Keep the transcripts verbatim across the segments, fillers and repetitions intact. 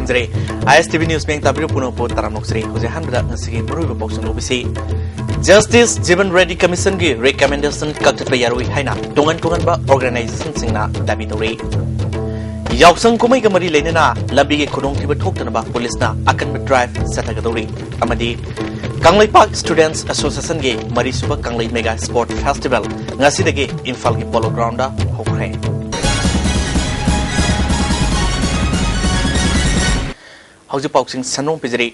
ꯈꯨꯔꯨꯝꯖꯔꯤ꯫ ꯑꯥꯏ ꯑꯦꯁ T V news ꯃꯤꯌꯦꯡ ꯇꯥꯕꯤꯔꯤꯕ ꯄꯨꯝꯅꯃꯛꯄꯨ ꯇꯔꯥꯝꯅ ꯑꯣꯛꯆꯔꯤ꯫ ꯍꯧꯖꯤꯛ ꯑꯍꯥꯟꯕꯗ ꯉꯁꯤꯒꯤ ꯃꯔꯨꯑꯣꯏꯕ ꯄꯥꯎꯁꯤꯡ ꯂꯧꯕꯤꯁꯤ꯫ ꯖꯁꯇꯤꯁ ꯖꯤꯕꯟ ꯔꯦꯗꯤ ꯀꯃꯤꯁꯟꯒꯤ ꯔꯤꯀꯃꯦꯟꯗꯦꯁꯟ ꯀꯛꯊꯠꯄ ꯌꯥꯔꯣꯏ ꯍꯥꯏꯅ ꯇꯣꯉꯥꯟ ꯇꯣꯉꯥꯟꯕ ꯑꯣꯔꯒꯅꯥꯏꯖꯦꯁꯟꯁꯤꯡꯅ ꯗꯥꯕꯤ ꯇꯧꯔꯤ꯫ ꯌꯥꯎꯁꯪ ꯀꯨꯝꯍꯩꯒ ꯃꯔꯤ ꯂꯩꯅꯅ ꯂꯝꯕꯤꯒꯤ ꯈꯨꯗꯣꯡꯊꯤꯕ ꯊꯣꯛꯇꯅꯕ ꯄꯨꯂꯤꯁꯅ ꯑꯀꯟꯕ ꯗ꯭ꯔꯥꯏꯚ ꯆꯠꯊꯒꯗꯧꯔꯤ꯫ ꯑꯃꯗꯤ ꯀꯪꯂꯩꯄꯥꯛ ꯁ꯭ꯇꯨꯗꯦꯟꯠꯁ ꯑꯦꯁꯣꯁꯤꯌꯦꯁꯟꯒꯤ ꯃꯔꯤꯁꯨꯕ ꯀꯪꯂꯩ ꯃꯦꯒꯥ ꯁ꯭ꯄꯣꯔꯠ ꯐꯦꯁꯇꯤꯚꯦꯜ ꯉꯁꯤꯗꯒꯤ ꯏꯝꯐꯥꯜꯒꯤ ꯄꯣꯂꯣ ꯒ꯭ꯔꯥꯎꯟꯗ ꯍꯧꯈ꯭ꯔꯦ꯫ ꯍꯧꯖꯤꯛ ꯄꯥꯎꯁꯤꯡ ꯁꯟꯗꯣꯛꯅ ꯄꯤꯖꯔꯤ꯫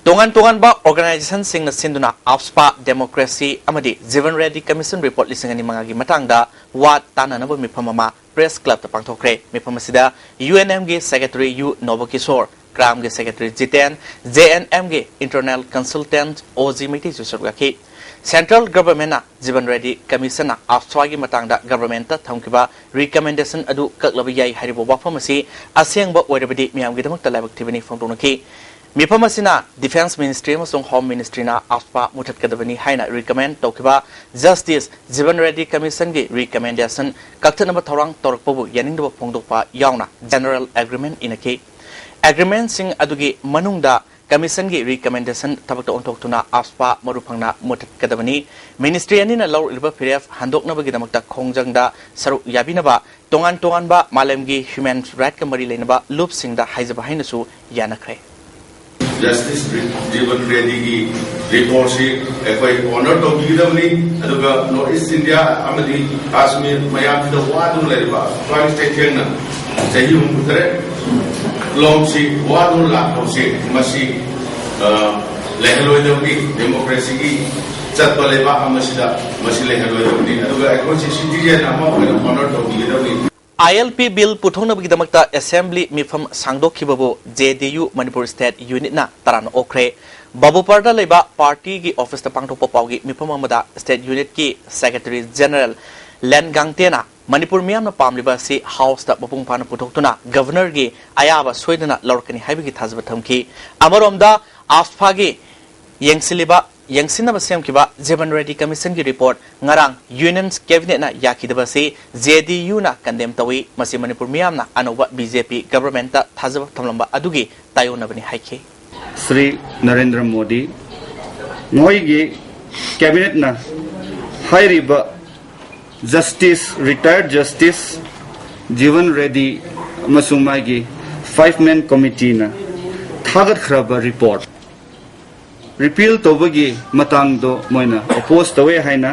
ꯇꯣꯉꯥꯟ ꯇꯣꯉꯥꯟꯕ ꯑꯣꯔꯒꯅꯥꯏꯖꯦꯁꯟꯁꯤꯡꯅ ꯁꯤꯟꯗꯨꯅ ꯑꯞꯁꯄꯥ, ꯗꯦꯃꯣꯀ꯭ꯔꯦꯁꯤ ꯑꯃꯗꯤ ꯖꯤꯕꯟ ꯔꯦꯗꯤ ꯀꯃꯤꯁꯟ ꯔꯤꯄꯣꯔꯠ ꯂꯤꯁꯤꯡ ꯑꯅꯤ ꯃꯉꯥꯒꯤ ꯃꯇꯥꯡꯗ ꯋꯥ ꯇꯥꯅꯅꯕ ꯃꯤꯐꯝ ꯑꯃ ꯄ꯭ꯔꯦꯁ ꯀ꯭ꯂꯕꯇ ꯄꯥꯡꯊꯣꯛꯈ꯭ꯔꯦ꯫ ꯃꯤꯐꯝ ꯑꯁꯤꯗ ꯌꯨ ꯑꯦꯟ ꯑꯦꯝꯒꯤ ꯁꯦꯀ꯭ꯔꯦꯇꯔꯤ ꯌꯨ ꯅꯣꯕꯀꯤꯁꯣꯔ, ꯀ꯭ꯔꯥꯝꯒꯤ ꯁꯦꯀ꯭ꯔꯦꯇꯔꯤ ꯖꯤꯇꯦꯟ, ꯖꯦ ꯑꯦꯟ ꯑꯦꯝꯒꯤ ꯏꯟꯇꯔꯅꯦꯜ ꯀꯟꯁꯜꯇꯦꯟꯠ ꯑꯣ ꯖꯤ ꯃꯩꯇꯩꯁꯨ ꯁꯔꯨꯛ ꯌꯥꯈꯤ꯫ ꯁꯦꯟꯇ꯭ꯔꯦꯜ ꯒꯚꯔꯟꯃꯦꯟꯠꯅ ꯖꯤꯕꯟ ꯔꯦꯗꯤ ꯀꯃꯤꯁꯟꯅ ꯑꯞꯁ꯭ꯋꯥꯒꯤ ꯃꯇꯥꯡꯗ ꯒꯚꯔꯟꯃꯦꯟꯠꯇ ꯊꯝꯈꯤꯕ ꯔꯤꯀꯃꯦꯟꯗꯦꯁꯟ ꯑꯗꯨ ꯀꯛꯂꯕ ꯌꯥꯏ ꯍꯥꯏꯔꯤꯕ ꯋꯥꯐꯝ ꯑꯁꯤ ꯑꯁꯦꯡꯕ ꯑꯣꯏꯔꯕꯗꯤ ꯃꯤꯌꯥꯝꯒꯤꯗꯃꯛꯇ ꯂꯥꯏꯕꯛ ꯊꯤꯕꯅꯤ ꯐꯣꯡꯗꯣꯛꯅꯈꯤ꯫ ꯃꯤꯐꯝ ꯑꯁꯤꯅ ꯗꯤꯐꯦꯟꯁ ꯃꯤꯅꯤꯁꯇ꯭ꯔꯤ ꯑꯃꯁꯨꯡ ꯍꯣꯝ ꯃꯤꯅꯤꯁꯇ꯭ꯔꯤꯅ ꯑꯞꯁ꯭ꯋꯥ ꯃꯨꯊꯠꯀꯗꯕꯅꯤ ꯍꯥꯏꯅ ꯔꯤꯀꯃꯦꯟ ꯇꯧꯈꯤꯕ ꯖꯁꯇꯤꯁ ꯖꯤꯕꯟ ꯔꯦꯗꯤ ꯀꯃꯤꯁꯟꯒꯤ ꯔꯤꯀꯃꯦꯟꯗꯦꯁꯟ ꯀꯛꯊꯠꯅꯕ ꯊꯧꯔꯥꯡ ꯇꯧꯔꯛꯄꯕꯨ ꯌꯥꯅꯤꯡꯗꯕ ꯐꯣꯡꯗꯣꯛꯄ ꯌꯥꯎꯅ ꯖꯦꯅꯔꯦꯜ ꯑꯦꯒ꯭ꯔꯤꯃꯦꯟ ꯏꯅꯈꯤ꯫ ꯑꯦꯒ꯭ꯔꯤꯃꯦꯟꯁꯤꯡ ꯑꯗꯨꯒꯤ ꯃꯅꯨꯡꯗ ꯀꯃꯤꯁꯟꯒꯤ ꯔꯤꯀꯃꯦꯟꯗꯦꯁꯟ ꯊꯕꯛꯇ ꯑꯣꯟꯊꯣꯛꯇꯨꯅ ꯑꯞꯁ꯭ꯋꯥ ꯃꯔꯨ ꯐꯪꯅ ꯃꯨꯊꯠꯀꯗꯕꯅꯤ꯫ ꯃꯤꯅꯤꯁꯇ꯭ꯔꯤ ꯑꯅꯤꯅ ꯂꯧꯔꯛꯂꯤꯕ ꯐꯤꯔꯦꯞ ꯍꯟꯗꯣꯛꯅꯕꯒꯤꯗꯃꯛꯇ ꯈꯣꯡꯖꯪꯗ ꯁꯔꯨꯛ ꯌꯥꯕꯤꯅꯕ ꯇꯣꯉꯥꯟ ꯇꯣꯉꯥꯟꯕ ꯃꯥꯂꯦꯝꯒꯤ ꯍ꯭ꯌꯨꯃꯦꯟ ꯔꯥꯏꯠꯀ ꯃꯔꯤ ꯂꯩꯅꯕ ꯂꯨꯞꯁꯤꯡꯗ ꯍꯥꯏꯖꯕ ꯍꯥꯏꯅꯁꯨ ꯌꯥꯅꯈ꯭ꯔꯦ꯫ ꯖꯁꯇꯤꯁ ꯖꯤꯕꯟ ꯔꯦꯗꯤꯒꯤ ꯔꯤꯄꯣꯔꯠꯁꯤ ꯑꯩꯈꯣꯏ ꯑꯣꯅꯔ ꯇꯧꯕꯤꯒꯗꯕꯅꯤ꯫ ꯑꯗꯨꯒ ꯅꯣꯔꯠ ꯏꯁ ꯏꯟꯗꯤꯌꯥ ꯑꯃꯗꯤ ꯀꯥꯁꯃꯤꯔ ꯃꯌꯥꯝꯁꯤꯗ ꯋꯥꯗꯨꯅ ꯂꯩꯔꯤꯕ ꯑꯁꯨꯛ ꯆꯍꯤ ꯍꯨꯝꯐꯨ ꯇꯔꯦꯠ ꯂꯣꯝꯁꯤ ꯋꯥꯗꯨꯅ ꯂꯥꯛꯄꯁꯤ ꯃꯁꯤ, ꯑ, ꯂꯩꯍꯜꯂꯣꯏꯗꯕꯅꯤ꯫ ꯗꯦꯃꯣꯀ꯭ꯔꯦꯁꯤꯒꯤ ꯆꯠꯄ ꯂꯩꯕꯥꯛ ꯑꯃꯁꯤꯗ ꯃꯁꯤ ꯂꯩꯍꯜꯂꯣꯏꯗꯕꯅꯤ꯫ ꯑꯗꯨꯒ ꯑꯩꯈꯣꯏꯁꯤ ꯁꯤꯇꯤꯖꯦꯟ ꯑꯃ ꯑꯣꯏꯅ ꯑꯣꯅꯔ ꯇꯧꯕꯤꯒꯗꯕꯅꯤ꯫ ꯑꯥꯏ ꯑꯦꯜ ꯄꯤ ꯕꯤꯜ ꯄꯨꯊꯣꯛꯅꯕꯒꯤꯗꯃꯛꯇ ꯑꯦꯁꯦꯝꯕ꯭ꯂꯤ ꯃꯤꯐꯝ ꯁꯥꯡꯗꯣꯛꯈꯤꯕꯕꯨ ꯖꯦ ꯗꯤ ꯌꯨ ꯃꯅꯤꯄꯨꯔ ꯁ꯭ꯇꯦꯠ ꯌꯨꯅꯤꯠꯅ ꯇꯔꯥꯝꯅ ꯑꯣꯛꯈ꯭ꯔꯦ꯫ ꯕꯥꯕꯨꯄꯥꯔꯗ ꯂꯩꯕ ꯄꯥꯔꯇꯤꯒꯤ ꯑꯣꯐꯤꯁꯇ ꯄꯥꯡꯊꯣꯛꯄ ꯄꯥꯎꯒꯤ ꯃꯤꯐꯝ ꯑꯃꯗ ꯁ꯭ꯇꯦꯠ ꯌꯨꯅꯤꯠꯀꯤ ꯁꯦꯀ꯭ꯔꯦꯇꯔꯤ ꯖꯦꯅꯔꯦꯜ ꯂꯦꯟꯒꯥꯡꯇꯦꯅ ꯃꯅꯤꯄꯨꯔ ꯃꯤꯌꯥꯝꯅ ꯄꯥꯝꯂꯤꯕ ꯑꯁꯤ ꯍꯥꯎꯁꯇ ꯃꯄꯨꯡ ꯐꯥꯅ ꯄꯨꯊꯣꯛꯇꯨꯅ ꯒꯚꯔꯅꯔꯒꯤ ꯑꯌꯥꯕ ꯁꯣꯏꯗꯅ ꯂꯧꯔꯛꯀꯅꯤ ꯍꯥꯏꯕꯒꯤ ꯊꯥꯖꯕ ꯊꯝꯈꯤ꯫ ꯑꯃꯔꯣꯝꯗ ꯑꯞꯁ꯭ꯋꯥꯒꯤ ꯌꯦꯡꯁꯤꯜꯂꯤꯕ ꯌꯦꯡꯁꯤꯟꯅꯕ ꯁꯦꯝꯈꯤꯕ ꯖꯤꯕꯟ ꯔꯦꯗꯤ ꯀꯃꯤꯁꯟꯒꯤ ꯔꯤꯄꯣꯔꯠ ꯉꯔꯥꯡ ꯌꯨꯅꯤꯌꯟ ꯀꯦꯕꯤꯅꯦꯠꯅ ꯌꯥꯈꯤꯗꯕ ꯑꯁꯤ ꯖꯦ ꯗꯤ ꯌꯨꯅ ꯀꯟꯗꯦꯝ ꯇꯧꯏ꯫ ꯃꯁꯤ ꯃꯅꯤꯄꯨꯔ ꯃꯤꯌꯥꯝꯅ ꯑꯅꯧꯕ ꯕꯤ ꯖꯦ ꯄꯤ ꯒꯚꯔꯟꯃꯦꯟꯠꯇ ꯊꯥꯖꯕ ꯊꯝꯂꯝꯕ ꯑꯗꯨꯒꯤ ꯇꯥꯏꯑꯣꯟꯅꯕꯅꯤ ꯍꯥꯏꯈꯤ꯫ ꯁ꯭ꯔꯤ ꯅꯔꯦꯟꯗ꯭ꯔ ꯃꯣꯗꯤ, ꯃꯈꯣꯏꯒꯤ ꯀꯦꯕꯤꯅꯦꯠꯅ ꯍꯥꯏꯔꯤꯕ ꯖꯁꯇꯤꯁ, ꯔꯤꯇꯥꯌꯔꯗ ꯖꯁꯇꯤꯁ ꯖꯤꯕꯟ ꯔꯦꯗꯤ ꯑꯃꯁꯨꯡ ꯃꯥꯒꯤ ꯐꯥꯏꯚ ꯃꯦꯟ ꯀꯃꯤꯇꯤꯅ ꯊꯥꯒꯠꯈ꯭ꯔꯕ ꯔꯤꯄꯣꯔꯠ ꯔꯤꯄꯤꯜ ꯇꯧꯕꯒꯤ ꯃꯇꯥꯡꯗꯣ ꯃꯣꯏꯅ ꯑꯣꯄꯣꯖ ꯇꯧꯋꯦ ꯍꯥꯏꯅ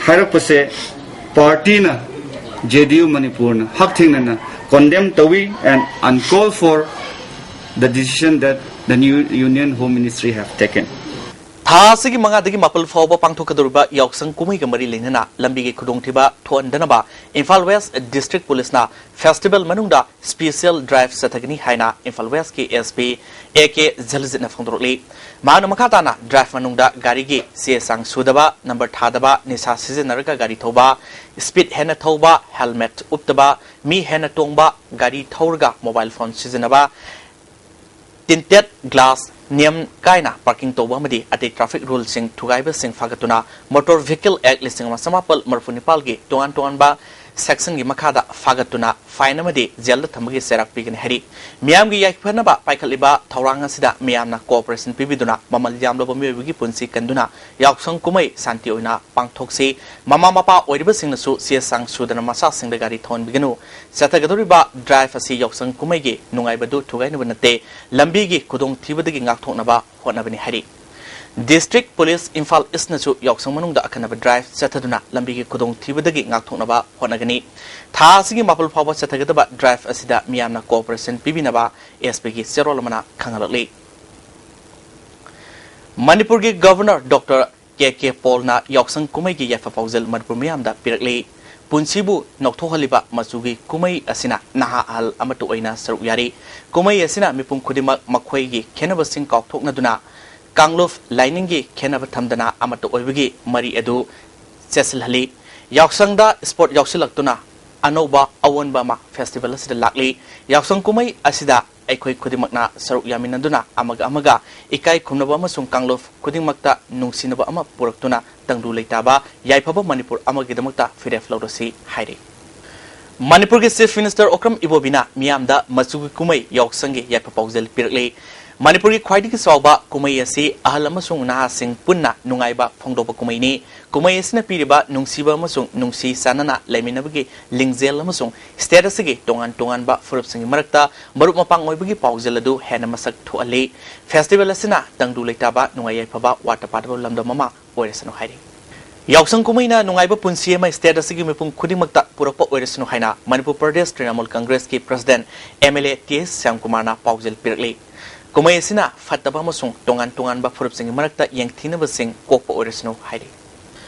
ꯍꯥꯏꯔꯛꯄꯁꯦ ꯄꯥꯔꯇꯤꯅ, ꯖꯦ ꯗꯤ ꯌꯨ ꯃꯅꯤꯄꯨꯔꯅ ꯍꯛꯊꯦꯡꯅꯅ ꯀꯣꯟꯗꯦꯝ ꯇꯧꯏ and uncalled for the decision that the new Union Home Ministry have taken. ꯊꯥ ꯑꯁꯤꯒꯤ ꯃꯉꯥꯗꯒꯤ ꯃꯥꯄꯜ ꯐꯥꯎꯕ ꯄꯥꯡꯊꯣꯛꯀꯗꯧꯔꯤꯕ ꯌꯥꯎꯁꯪ ꯀꯨꯝꯍꯩꯒ ꯃꯔꯤ ꯂꯩꯅꯅ ꯂꯝꯕꯤꯒꯤ ꯈꯨꯗꯣꯡꯊꯤꯕ ꯊꯣꯛꯍꯟꯗꯅꯕ ꯏꯝꯐꯥꯜ ꯋꯦꯁ ꯗꯤꯁꯇ꯭ꯔꯤꯛ ꯄꯨꯂꯤꯁꯅ ꯐꯦꯁꯇꯤꯚꯦꯜ ꯃꯅꯨꯡꯗ ꯁ꯭ꯄꯦꯁꯤꯌꯦꯜ ꯗ꯭ꯔꯥꯏꯚ ꯆꯠꯊꯒꯅꯤ ꯍꯥꯏꯅ ꯏꯝꯐꯥꯜ ꯋꯦꯁꯀꯤ ꯑꯦꯁ ꯄꯤ ꯑꯦ ꯀꯦ ꯖꯂꯤꯖꯤꯠꯅ ꯐꯣꯡꯗꯣꯔꯛꯂꯤ꯫ ꯃꯍꯥꯛꯅ ꯃꯈꯥ ꯇꯥꯅ ꯗ꯭ꯔꯥꯏꯚ ꯃꯅꯨꯡꯗ ꯒꯥꯔꯤꯒꯤ ꯆꯦ ꯆꯥꯡ ꯁꯨꯗꯕ, ꯅꯝꯕꯔ ꯊꯥꯗꯕ, ꯅꯤꯁꯥ ꯁꯤꯖꯤꯟꯅꯔꯒ ꯒꯥꯔꯤ ꯊꯧꯕ, ꯁ꯭ꯄꯤꯗ ꯍꯦꯟꯅ ꯊꯧꯕ, ꯍꯦꯜꯃꯦꯠ ꯎꯞꯇꯕ, ꯃꯤ ꯍꯦꯟꯅ ꯇꯣꯡꯕ, ꯒꯥꯔꯤ ꯊꯧꯔꯒ ꯃꯣꯕꯥꯏꯜ ꯐꯣꯟ ꯁꯤꯖꯤꯟꯅꯕ, ꯇꯤꯟꯇꯦꯗ ꯒ꯭ꯂꯥꯁ, ꯅꯤꯌꯝ ꯀꯥꯏꯅ ꯄꯥꯔꯀꯤꯡ ꯇꯧꯕ ꯑꯃꯗꯤ ꯑꯇꯩ ꯇ꯭ꯔꯥꯐꯤꯛ ꯔꯨꯜꯁꯤꯡ ꯊꯨꯒꯥꯏꯕꯁꯤꯡ ꯐꯥꯒꯠꯇꯨꯅ ꯃꯣꯇꯣꯔ ꯚꯤꯍꯤꯀꯜ ꯑꯦꯛ ꯂꯤꯁꯤꯡ ꯑꯃ ꯆꯃꯥꯄꯜ ꯃꯔꯤꯐꯨ ꯅꯤꯄꯥꯜꯒꯤ ꯇꯣꯉꯥꯟ ꯇꯣꯉꯥꯟꯕ ꯁꯦꯛꯁꯟꯒꯤ ꯃꯈꯥꯗ ꯐꯥꯒꯠꯇꯨꯅ ꯐꯥꯏꯟ ꯑꯃꯗꯤ ꯖꯦꯜꯗ ꯊꯝꯕꯒꯤ ꯆꯩꯔꯥꯛ ꯄꯤꯒꯅꯤ ꯍꯥꯏꯔꯤ꯫ ꯃꯤꯌꯥꯝꯒꯤ ꯌꯥꯏꯐꯅꯕ ꯄꯥꯏꯈꯠꯂꯤꯕ ꯊꯧꯔꯥꯡ ꯑꯁꯤꯗ ꯃꯤꯌꯥꯝꯅ ꯀꯣꯑꯣꯄꯔꯦꯁꯟ ꯄꯤꯕꯤꯗꯨꯅ ꯃꯃꯜ ꯌꯥꯝꯂꯕ ꯃꯤꯑꯣꯏꯕꯒꯤ ꯄꯨꯟꯁꯤ ꯀꯟꯗꯨꯅ ꯌꯥꯎꯁꯪ ꯀꯨꯝꯍꯩ ꯁꯥꯟꯇꯤ ꯑꯣꯏꯅ ꯄꯥꯡꯊꯣꯛꯁꯤ꯫ ꯃꯃꯥ ꯃꯄꯥ ꯑꯣꯏꯔꯤꯕꯁꯤꯡꯅꯁꯨ ꯆꯦ ꯆꯥꯡ ꯁꯨꯗꯅ ꯃꯆꯥꯁꯤꯡꯗ ꯒꯥꯔꯤ ꯊꯧꯍꯟꯕꯤꯒꯅꯨ꯫ ꯆꯠꯊꯒꯗꯧꯔꯤꯕ ꯗ꯭ꯔꯥꯏꯚ ꯑꯁꯤ ꯌꯥꯎꯁꯪ ꯀꯨꯝꯍꯩꯒꯤ ꯅꯨꯡꯉꯥꯏꯕꯗꯨ ꯊꯨꯒꯥꯏꯅꯕ ꯅꯠꯇꯦ, ꯂꯝꯕꯤꯒꯤ ꯈꯨꯗꯣꯡꯊꯤꯕꯗꯒꯤ ꯉꯥꯛꯊꯣꯛꯅꯕ ꯍꯣꯠꯅꯕꯅꯤ ꯍꯥꯏꯔꯤ꯫ ꯗꯤꯁꯇ꯭ꯔꯤꯛ ꯄꯨꯂꯤꯁ ꯏꯝꯐꯥꯜ ꯏꯁꯅꯁꯨ ꯌꯥꯎꯁꯪ ꯃꯅꯨꯡꯗ ꯑꯈꯟꯅꯕ ꯗ꯭ꯔꯥꯏꯚ ꯆꯠꯊꯗꯨꯅ ꯂꯝꯕꯤꯒꯤ ꯈꯨꯗꯣꯡꯊꯤꯕꯗꯒꯤ ꯉꯥꯛꯊꯣꯛꯅꯕ ꯍꯣꯠꯅꯒꯅꯤ꯫ ꯊꯥ ꯑꯁꯤꯒꯤ ꯃꯥꯄꯜ ꯐꯥꯎꯕ ꯆꯠꯊꯒꯗꯕ ꯗ꯭ꯔꯥꯏꯚ ꯑꯁꯤꯗ ꯃꯤꯌꯥꯝꯅ ꯀꯣꯑꯣꯄꯔꯦꯁꯟ ꯄꯤꯕꯤꯅꯕ ꯑꯦꯁ ꯄꯤꯒꯤ ꯆꯦꯔꯣꯜ ꯑꯃꯅ ꯈꯪꯍꯜꯂꯛꯂꯤ꯫ ꯃꯅꯤꯄꯨꯔꯒꯤ ꯒꯚꯔꯅꯔ ꯗꯣꯛꯇꯔ ꯀꯦ ꯀꯦ ꯄꯣꯜꯅ ꯌꯥꯎꯁꯪ ꯀꯨꯝꯍꯩꯒꯤ ꯌꯥꯏꯐ ꯄꯥꯎꯖꯦꯜ ꯃꯅꯤꯄꯨꯔ ꯃꯤꯌꯥꯝꯗ ꯄꯤꯔꯛꯂꯤ꯫ ꯄꯨꯟꯁꯤꯕꯨ ꯅꯧꯊꯣꯛꯍꯜꯂꯤꯕ ꯃꯆꯨꯒꯤ ꯀꯨꯝꯍꯩ ꯑꯁꯤꯅ ꯅꯍꯥ ꯑꯍꯜ ꯑꯃꯠꯇ ꯑꯣꯏꯅ ꯁꯔꯨꯛ ꯌꯥꯔꯤ꯫ ꯀꯨꯝꯍꯩ ꯑꯁꯤꯅ ꯃꯤꯄꯨꯝ ꯈꯨꯗꯤꯡꯃꯛ ꯃꯈꯣꯏꯒꯤ ꯈꯦꯠꯅꯕꯁꯤꯡ ꯀꯥꯎꯊꯣꯛꯅꯗꯨꯅ ꯀꯥꯡꯂꯨꯞ ꯂꯥꯏꯅꯤꯡꯒꯤ ꯈꯦꯠꯅꯕ ꯊꯝꯗꯅ ꯑꯃꯠꯇ ꯑꯣꯏꯕꯒꯤ ꯃꯔꯤ ꯑꯗꯨ ꯆꯦꯠꯁꯤꯜꯍꯜꯂꯤ꯫ ꯌꯥꯎꯁꯪꯗ ꯁ꯭ꯄꯣꯔꯠ ꯌꯥꯎꯁꯤꯜꯂꯛꯇꯨꯅ ꯑꯅꯧꯕ ꯑꯑꯣꯟꯕ ꯑꯃ ꯐꯦꯁꯇꯤꯚꯦꯜ ꯑꯁꯤꯗ ꯂꯥꯛꯂꯤ꯫ ꯌꯥꯎꯁꯪ ꯀꯨꯝꯍꯩ ꯑꯁꯤꯗ ꯑꯩꯈꯣꯏ ꯈꯨꯗꯤꯡꯃꯛꯅ ꯁꯔꯨꯛ ꯌꯥꯃꯤꯟꯅꯗꯨꯅ ꯑꯃꯒ ꯑꯃꯒ ꯏꯀꯥꯏ ꯈꯨꯝꯅꯕ ꯑꯃꯁꯨꯡ ꯀꯥꯡꯂꯨꯞ ꯈꯨꯗꯤꯡꯃꯛꯇ ꯅꯨꯡꯁꯤꯅꯕ ꯑꯃ ꯄꯨꯔꯛꯇꯨꯅ ꯇꯪꯗꯨ ꯂꯩꯇꯥꯕ ꯌꯥꯏꯐꯕ ꯃꯅꯤꯄꯨꯔ ꯑꯃꯒꯤꯗꯃꯛꯇ ꯐꯤꯔꯦꯞ ꯂꯧꯔꯁꯤ ꯍꯥꯏꯔꯤ꯫ ꯃꯅꯤꯄꯨꯔꯒꯤ Chief Minister ꯑꯣꯀ꯭ꯔꯝ ꯏꯕꯣꯕꯤꯅ ꯃꯤꯌꯥꯝꯗ ꯃꯆꯨꯒꯤ ꯀꯨꯝꯍꯩ ꯌꯥꯎꯁꯪꯒꯤ ꯌꯥꯏꯐ ꯄꯥꯎꯖꯦꯜ ꯄꯤꯔꯛꯂꯤ꯫ ꯃꯅꯤꯄꯨꯔꯒꯤ ꯈ꯭ꯋꯥꯏꯗꯒꯤ ꯆꯥꯎꯕ ꯀꯨꯝꯍꯩ ꯑꯁꯤ ꯑꯍꯜ ꯑꯃꯁꯨꯡ ꯅꯍꯥꯁꯤꯡ ꯄꯨꯟꯅ ꯅꯨꯡꯉꯥꯏꯕ ꯐꯣꯡꯗꯣꯛꯄ ꯀꯨꯝꯍꯩꯅꯤ꯫ ꯀꯨꯝꯍꯩ ꯑꯁꯤꯅ ꯄꯤꯔꯤꯕ ꯅꯨꯡꯁꯤꯕ ꯑꯃꯁꯨꯡ ꯅꯨꯡꯁꯤ ꯆꯥꯟꯅꯅ ꯂꯩꯃꯤꯟꯅꯕꯒꯤ ꯂꯤꯡꯖꯦꯜ ꯑꯃꯁꯨꯡ state ꯑꯁꯤꯒꯤ ꯇꯣꯉꯥꯟ ꯇꯣꯉꯥꯟꯕ ꯐꯨꯔꯨꯞꯁꯤꯡꯒꯤ ꯃꯔꯛꯇ ꯃꯔꯨꯞ ꯃꯄꯥꯡ ꯑꯣꯏꯕꯒꯤ ꯄꯥꯎꯖꯦꯜ ꯑꯗꯨ ꯍꯦꯟꯅ ꯃꯁꯛ ꯊꯣꯛꯍꯜꯂꯤ꯫ Festival ꯑꯁꯤꯅ ꯇꯪꯗꯨ ꯂꯩꯇꯥꯕ, ꯅꯨꯡꯉꯥꯏ ꯌꯥꯏꯐꯕ, ꯋꯥꯠꯇ ꯄꯥꯗꯕ ꯂꯝꯗꯝ ꯑꯃ ꯑꯣꯏꯔꯁꯅꯨ ꯍꯥꯏꯔꯤ꯫ ꯌꯥꯎꯁꯪ ꯀꯨꯝꯍꯩꯅ ꯅꯨꯡꯉꯥꯏꯕ ꯄꯨꯟꯁꯤ ꯑꯃ state ꯑꯁꯤꯒꯤ ꯃꯤꯄꯨꯝ ꯈꯨꯗꯤꯡꯃꯛꯇ ꯄꯨꯔꯛꯄ ꯑꯣꯏꯔꯁꯅꯨ ꯍꯥꯏꯅ ꯃꯅꯤꯄꯨꯔ ꯄ꯭ꯔꯗꯦꯁ ꯇ꯭ꯔꯤꯅꯥꯃꯨꯜ ꯀꯪꯒ꯭ꯔꯦꯁꯀꯤ President MLA ꯇꯤ ꯑꯦꯁ ꯁ꯭ꯌꯥꯝꯀꯨꯃꯥꯔꯅ ꯄꯥꯎꯖꯦꯜ ꯄꯤꯔꯛꯂꯤ꯫ ꯀꯨꯝꯍꯩ ꯑꯁꯤꯅ ꯐꯠꯇꯕ ꯑꯃꯁꯨꯡ ꯇꯣꯉꯥꯟ ꯇꯣꯉꯥꯟꯕ ꯐꯨꯔꯨꯞꯁꯤꯡꯒꯤ ꯃꯔꯛꯇ ꯌꯦꯡꯊꯤꯅꯕꯁꯤꯡ ꯀꯣꯛꯄ ꯑꯣꯏꯔꯁꯅꯨ ꯍꯥꯏꯔꯤ꯫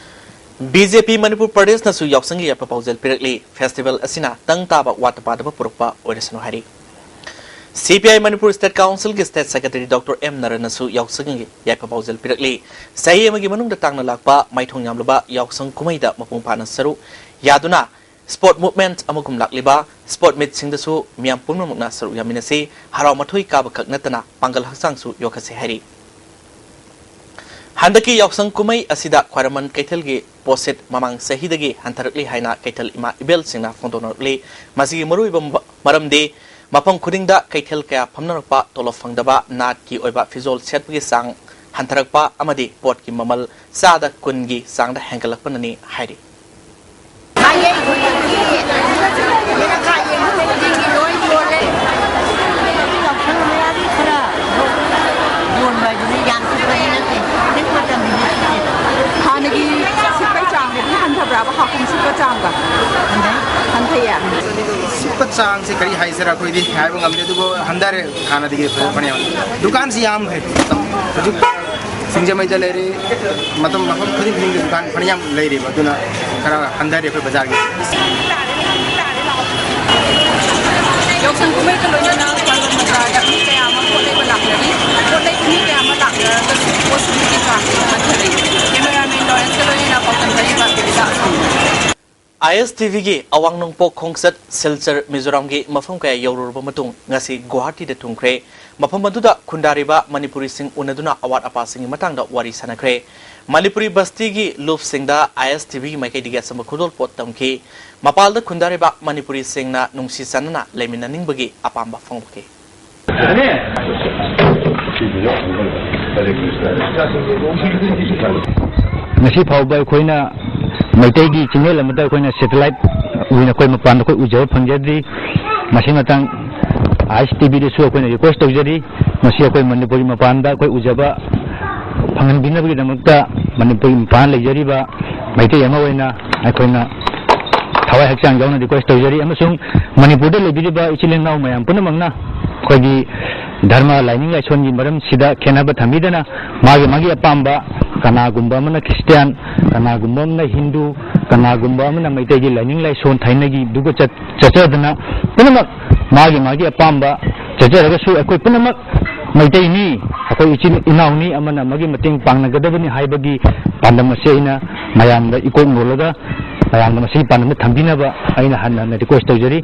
ꯕꯤ ꯖꯦ ꯄꯤ ꯃꯅꯤꯄꯨꯔ ꯄ꯭ꯔꯗꯦꯁꯅꯁꯨ ꯌꯥꯎꯁꯪꯒꯤ ꯌꯥꯏꯐ ꯄꯥꯎꯖꯦꯜ ꯄꯤꯔꯛꯂꯤ꯫ Festival ꯑꯁꯤꯅ ꯇꯪ ꯇꯥꯕ, ꯋꯥꯠꯇ ꯄꯥꯗꯕ ꯄꯨꯔꯛꯄ ꯑꯣꯏꯔꯁꯅꯨ ꯍꯥꯏꯔꯤ꯫ C P I Manipur State Councilꯒꯤ State Secretary Doctor ꯑꯦꯝ ꯅꯔꯟꯅꯁꯨ ꯌꯥꯎꯁꯪꯒꯤ ꯌꯥꯏꯐ ꯄꯥꯎꯖꯦꯜ ꯄꯤꯔꯛꯂꯤ꯫ ꯆꯍꯤ ꯑꯃꯒꯤ ꯃꯅꯨꯡꯗ ꯇꯥꯡꯅ ꯂꯥꯛꯄ ꯃꯥꯏꯊꯣꯡ ꯌꯥꯝꯂꯕ ꯌꯥꯎꯁꯪ ꯀꯨꯝꯍꯩꯗ ꯃꯄꯨꯡ ꯐꯥꯅ ꯁꯔꯨꯛ ꯌꯥꯗꯨꯅ sport movement ꯑꯃꯒꯨꯝ ꯂꯥꯛꯂꯤꯕ sport meetꯁꯤꯡꯗꯁꯨ ꯃꯤꯌꯥꯝ ꯄꯨꯝꯅꯃꯛꯅ ꯁꯔꯨꯛ ꯌꯥꯃꯤꯟꯅꯁꯤ꯫ ꯍꯔꯥꯎ ꯃꯊꯣꯏ ꯀꯥꯕ ꯈꯛ ꯅꯠꯇꯅ ꯄꯥꯡꯒꯜ ꯍꯛꯆꯥꯡꯁꯨ ꯌꯣꯛꯈꯠꯁꯤ ꯍꯥꯏꯔꯤ꯫ ꯍꯟꯗꯛꯀꯤ ꯌꯥꯎꯁꯪ ꯀꯨꯝꯍꯩ ꯑꯁꯤꯗ ꯈ꯭ꯋꯥꯏꯔꯝꯕꯟ ꯀꯩꯊꯦꯜꯒꯤ ꯄꯣꯠꯁꯤꯠ ꯃꯃꯥꯡ ꯆꯍꯤꯗꯒꯤ ꯍꯟꯊꯔꯛꯂꯤ ꯍꯥꯏꯅ ꯀꯩꯊꯦꯜ ꯏꯃꯥ ꯏꯕꯦꯜꯁꯤꯡꯅ ꯐꯣꯡꯗꯣꯛꯅꯔꯛꯂꯤ꯫ ꯃꯁꯤꯒꯤ ꯃꯔꯨꯑꯣꯏꯕ ꯃ-, ꯃꯔꯝꯗꯤ ꯃꯐꯝ ꯈꯨꯗꯤꯡꯗ ꯀꯩꯊꯦꯜ ꯀꯌꯥ ꯐꯝꯅꯔꯛꯄ, ꯇꯣꯂꯣꯞ ꯐꯪꯗꯕ, ꯅꯥꯠꯀꯤ ꯑꯣꯏꯕ ꯐꯤꯖꯣꯜ ꯁꯦꯠꯄꯒꯤ ꯆꯥꯡ ꯍꯟꯊꯔꯛꯄ ꯑꯃꯗꯤ ꯄꯣꯠꯀꯤ ꯃꯃꯜ ꯆꯥꯗ ꯀꯨꯟꯒꯤ ꯆꯥꯡꯗ ꯍꯦꯟꯒꯠꯂꯛꯄꯅꯅꯤ ꯍꯥꯏꯔꯤ꯫ ꯌꯥꯎꯁꯪ ꯃꯌꯥꯗꯤ ꯈꯔ ꯌꯣꯟꯕ ꯍꯥꯏꯗꯨꯅꯤ, ꯌꯥꯝ ꯁꯤꯠꯄꯗꯤ ꯅꯠꯇꯦ꯫ ꯍꯧꯖꯤꯛ ꯃꯇꯝꯗꯤ ꯁꯤꯠꯇꯦ꯫ ꯍꯥꯟꯅꯒꯤ ꯁꯤꯠꯄꯒꯤ ꯆꯥꯡꯗꯒꯤ ꯍꯟꯊꯕ꯭ꯔꯥꯕ, ꯍꯥꯀꯨꯝ ꯁꯤꯠꯄ ꯆꯥꯡꯒ? ꯍꯟꯊꯩ꯫ ꯍꯟꯊꯩꯌꯦ꯫ ꯁꯤꯠꯄ ꯆꯥꯡꯁꯦ ꯀꯔꯤ ꯍꯥꯏꯁꯤꯔꯥ, ꯑꯩꯈꯣꯏꯗꯤ ꯍꯥꯏꯕ ꯉꯝꯗꯦ, ꯑꯗꯨꯕꯨ ꯍꯟꯊꯔꯦ꯫ ꯍꯥꯟꯅꯗꯒꯤ ꯐꯖ-, ꯐꯅꯌꯥꯝ꯫ ꯗꯨꯀꯥꯟꯁꯤ ꯌꯥꯝꯈ꯭ꯔꯦ꯫ ꯍꯧꯖꯤꯛ ꯁꯤꯡꯖꯃꯩꯗ ꯂꯩꯔꯦ, ꯃꯇꯝ ꯃꯐꯝ ꯈꯨꯗꯤꯡ ꯈꯨꯗꯤꯡꯗ ꯗꯨꯀꯥꯟ ꯐꯅꯌꯥꯝ ꯂꯩꯔꯤꯕ, ꯑꯗꯨꯅ ꯈꯔ ꯍꯟꯊꯔꯦ ꯑꯩꯈꯣꯏ ꯕꯖꯥꯔꯒꯤ꯫ ꯌꯥꯎꯁꯪ ꯀꯨꯝꯍꯩꯒ ꯂꯣꯏꯅꯅ ꯈ꯭ꯋꯥꯏꯔꯝꯕꯟ ꯕꯖꯥꯔꯗ ꯃꯤ ꯀꯌꯥ ꯑꯃ ꯄꯣꯠ ꯂꯩꯕ ꯂꯥꯛꯅꯔꯤ꯫ ꯄꯣꯠ ꯂꯩꯕ ꯃꯤ ꯀꯌꯥ ꯑꯃ ꯂꯥꯛꯅꯔꯒꯁꯨ ꯄꯣꯠꯁꯤꯡꯒꯤ ꯆꯥꯡ ꯍꯟꯊꯔꯦ꯫ Cameraman Lawrenceꯀ ꯂꯣꯏꯅꯅ ꯄꯥꯎꯗꯝ ꯍꯥꯏꯔꯤꯕ ꯕꯤꯕꯤꯇꯥ ꯑꯁꯥꯝ꯫ ꯑꯥꯏ ꯑꯦꯁ ꯇꯤ ꯚꯤꯒꯤ ꯑꯋꯥꯡ ꯅꯣꯡꯄꯣꯛ ꯈꯣꯡꯆꯠ ꯁꯤꯜꯆꯔ ꯃꯤꯖꯣꯔꯥꯝꯒꯤ ꯃꯐꯝ ꯀꯌꯥ ꯌꯧꯔꯨꯔꯕ ꯃꯇꯨꯡ ꯉꯁꯤ ꯒꯨꯋꯥꯍꯥꯇꯤꯗ ꯊꯨꯡꯈ꯭ꯔꯦ꯫ ꯃꯐꯝ ꯑꯗꯨꯗ ꯈꯨꯟꯗꯥꯔꯤꯕ ꯃꯅꯤꯄꯨꯔꯤꯁꯤꯡ ꯎꯅꯗꯨꯅ ꯑꯋꯥꯠ ꯑꯄꯥꯁꯤꯡꯒꯤ ꯃꯇꯥꯡꯗ ꯋꯥꯔꯤ ꯁꯥꯟꯅꯈ꯭ꯔꯦ꯫ ꯃꯅꯤꯄꯨꯔꯤ ꯕꯁꯇꯤꯒꯤ ꯂꯨꯞꯁꯤꯡꯗ ꯑꯥꯏ ꯑꯦꯁ ꯇꯤ ꯚꯤꯒꯤ ꯃꯥꯏꯀꯩꯗꯒꯤ ꯑꯆꯝꯕ ꯈꯨꯗꯣꯜꯄꯣꯠ ꯇꯝꯈꯤ꯫ ꯃꯄꯥꯜꯗ ꯈꯨꯟꯗꯥꯔꯤꯕ ꯃꯅꯤꯄꯨꯔꯤꯁꯤꯡꯅ ꯅꯨꯡꯁꯤ ꯆꯥꯟꯅꯅ ꯂꯩꯃꯤꯟꯅꯅꯤꯡꯕꯒꯤ ꯑꯄꯥꯝꯕ ꯐꯣꯡꯗꯣꯛꯈꯤ꯫ ꯉꯁꯤ ꯐꯥꯎꯕ ꯑꯩꯈꯣꯏꯅ ꯃꯩꯇꯩꯒꯤ ꯆꯤꯡꯂꯦꯟ ꯑꯃꯗ ꯑꯩꯈꯣꯏꯅ ꯁꯦꯇꯦꯂꯥꯏꯠ ꯑꯣꯏꯅ ꯑꯩꯈꯣꯏ ꯃꯄꯥꯟꯗ ꯑꯩꯈꯣꯏ ꯎꯖꯕ ꯐꯪꯖꯗ꯭ꯔꯤ꯫ ꯃꯁꯤ ꯃꯇꯥꯡ ꯑꯥꯏ ꯑꯦꯁ ꯇꯤ ꯚꯤꯗꯁꯨ ꯑꯩꯈꯣꯏꯅ ꯔꯤꯀ꯭ꯋꯦꯁ ꯇꯧꯖꯔꯤ꯫ ꯃꯁꯤ ꯑꯩꯈꯣꯏ ꯃꯅꯤꯄꯨꯔꯒꯤ ꯃꯄꯥꯟꯗ ꯑꯩꯈꯣꯏ ꯎꯖꯕ ꯐꯪꯍꯟꯕꯤꯅꯕꯒꯤꯗꯃꯛꯇ ꯃꯅꯤꯄꯨꯔꯒꯤ ꯃꯄꯥꯟ ꯂꯩꯖꯔꯤꯕ ꯃꯩꯇꯩ ꯑꯃ ꯑꯣꯏꯅ ꯑꯩꯈꯣꯏꯅ ꯊꯋꯥꯏ ꯍꯛꯆꯥꯡ ꯌꯥꯎꯅ ꯔꯤꯀ꯭ꯋꯦꯁ ꯇꯧꯖꯔꯤ꯫ ꯑꯃꯁꯨꯡ ꯃꯅꯤꯄꯨꯔꯗ ꯂꯩꯕꯤꯔꯤꯕ ꯏꯆꯤꯜ ꯏꯅꯥꯎ ꯃꯌꯥꯝ ꯄꯨꯝꯅꯃꯛꯅ ꯑꯩꯈꯣꯏꯒꯤ ꯙꯔꯃ ꯂꯥꯏꯅꯤꯡ ꯂꯥꯏꯁꯣꯟꯒꯤ ꯃꯔꯝꯁꯤꯗ ꯈꯦꯠꯅꯕ ꯊꯝꯕꯤꯗꯅ ꯃꯥꯒꯤ ꯃꯥꯒꯤ ꯑꯄꯥꯝꯕ, ꯀꯅꯥꯒꯨꯝꯕ ꯑꯃꯅ ꯈ꯭ꯔꯤꯁꯇꯤꯌꯥꯟ, ꯀꯅꯥꯒꯨꯝꯕ ꯑꯃꯅ ꯍꯤꯟꯗꯨ, ꯀꯅꯥꯒꯨꯝꯕ ꯑꯃꯅ ꯃꯩꯇꯩꯒꯤ ꯂꯥꯏꯅꯤꯡ ꯂꯥꯏꯁꯣꯟ ꯊꯥꯏꯅꯒꯤꯗꯨꯒ ꯆꯠ-, ꯆꯠꯆꯗꯅ ꯄꯨꯝꯅꯃꯛ ꯃꯥꯒꯤ ꯃꯥꯒꯤ ꯑꯄꯥꯝꯕ ꯆꯠꯆꯔꯒꯁꯨ ꯑꯩꯈꯣꯏ ꯄꯨꯝꯅꯃꯛ ꯃꯩꯇꯩꯅꯤ, ꯑꯩꯈꯣꯏ ꯏꯆꯤꯟ ꯏꯅꯥꯎꯅꯤ, ꯑꯃꯅ ꯑꯃꯒꯤ ꯃꯇꯦꯡ ꯄꯥꯡꯅꯒꯗꯕꯅꯤ ꯍꯥꯏꯕꯒꯤ ꯄꯥꯟꯗꯝ ꯑꯁꯤ ꯑꯩꯅ ꯃꯌꯥꯝꯗ ꯏꯀꯣꯛ ꯅꯣꯜꯂꯒ ꯃꯌꯥꯝꯗ ꯃꯁꯤꯒꯤ ꯄꯥꯟꯗꯝꯗ ꯊꯝꯕꯤꯅꯕ ꯑꯩꯅ ꯍꯟꯅ ꯍꯟꯅ ꯔꯤꯀ꯭ꯋꯦꯁ ꯇꯧꯖꯔꯤ꯫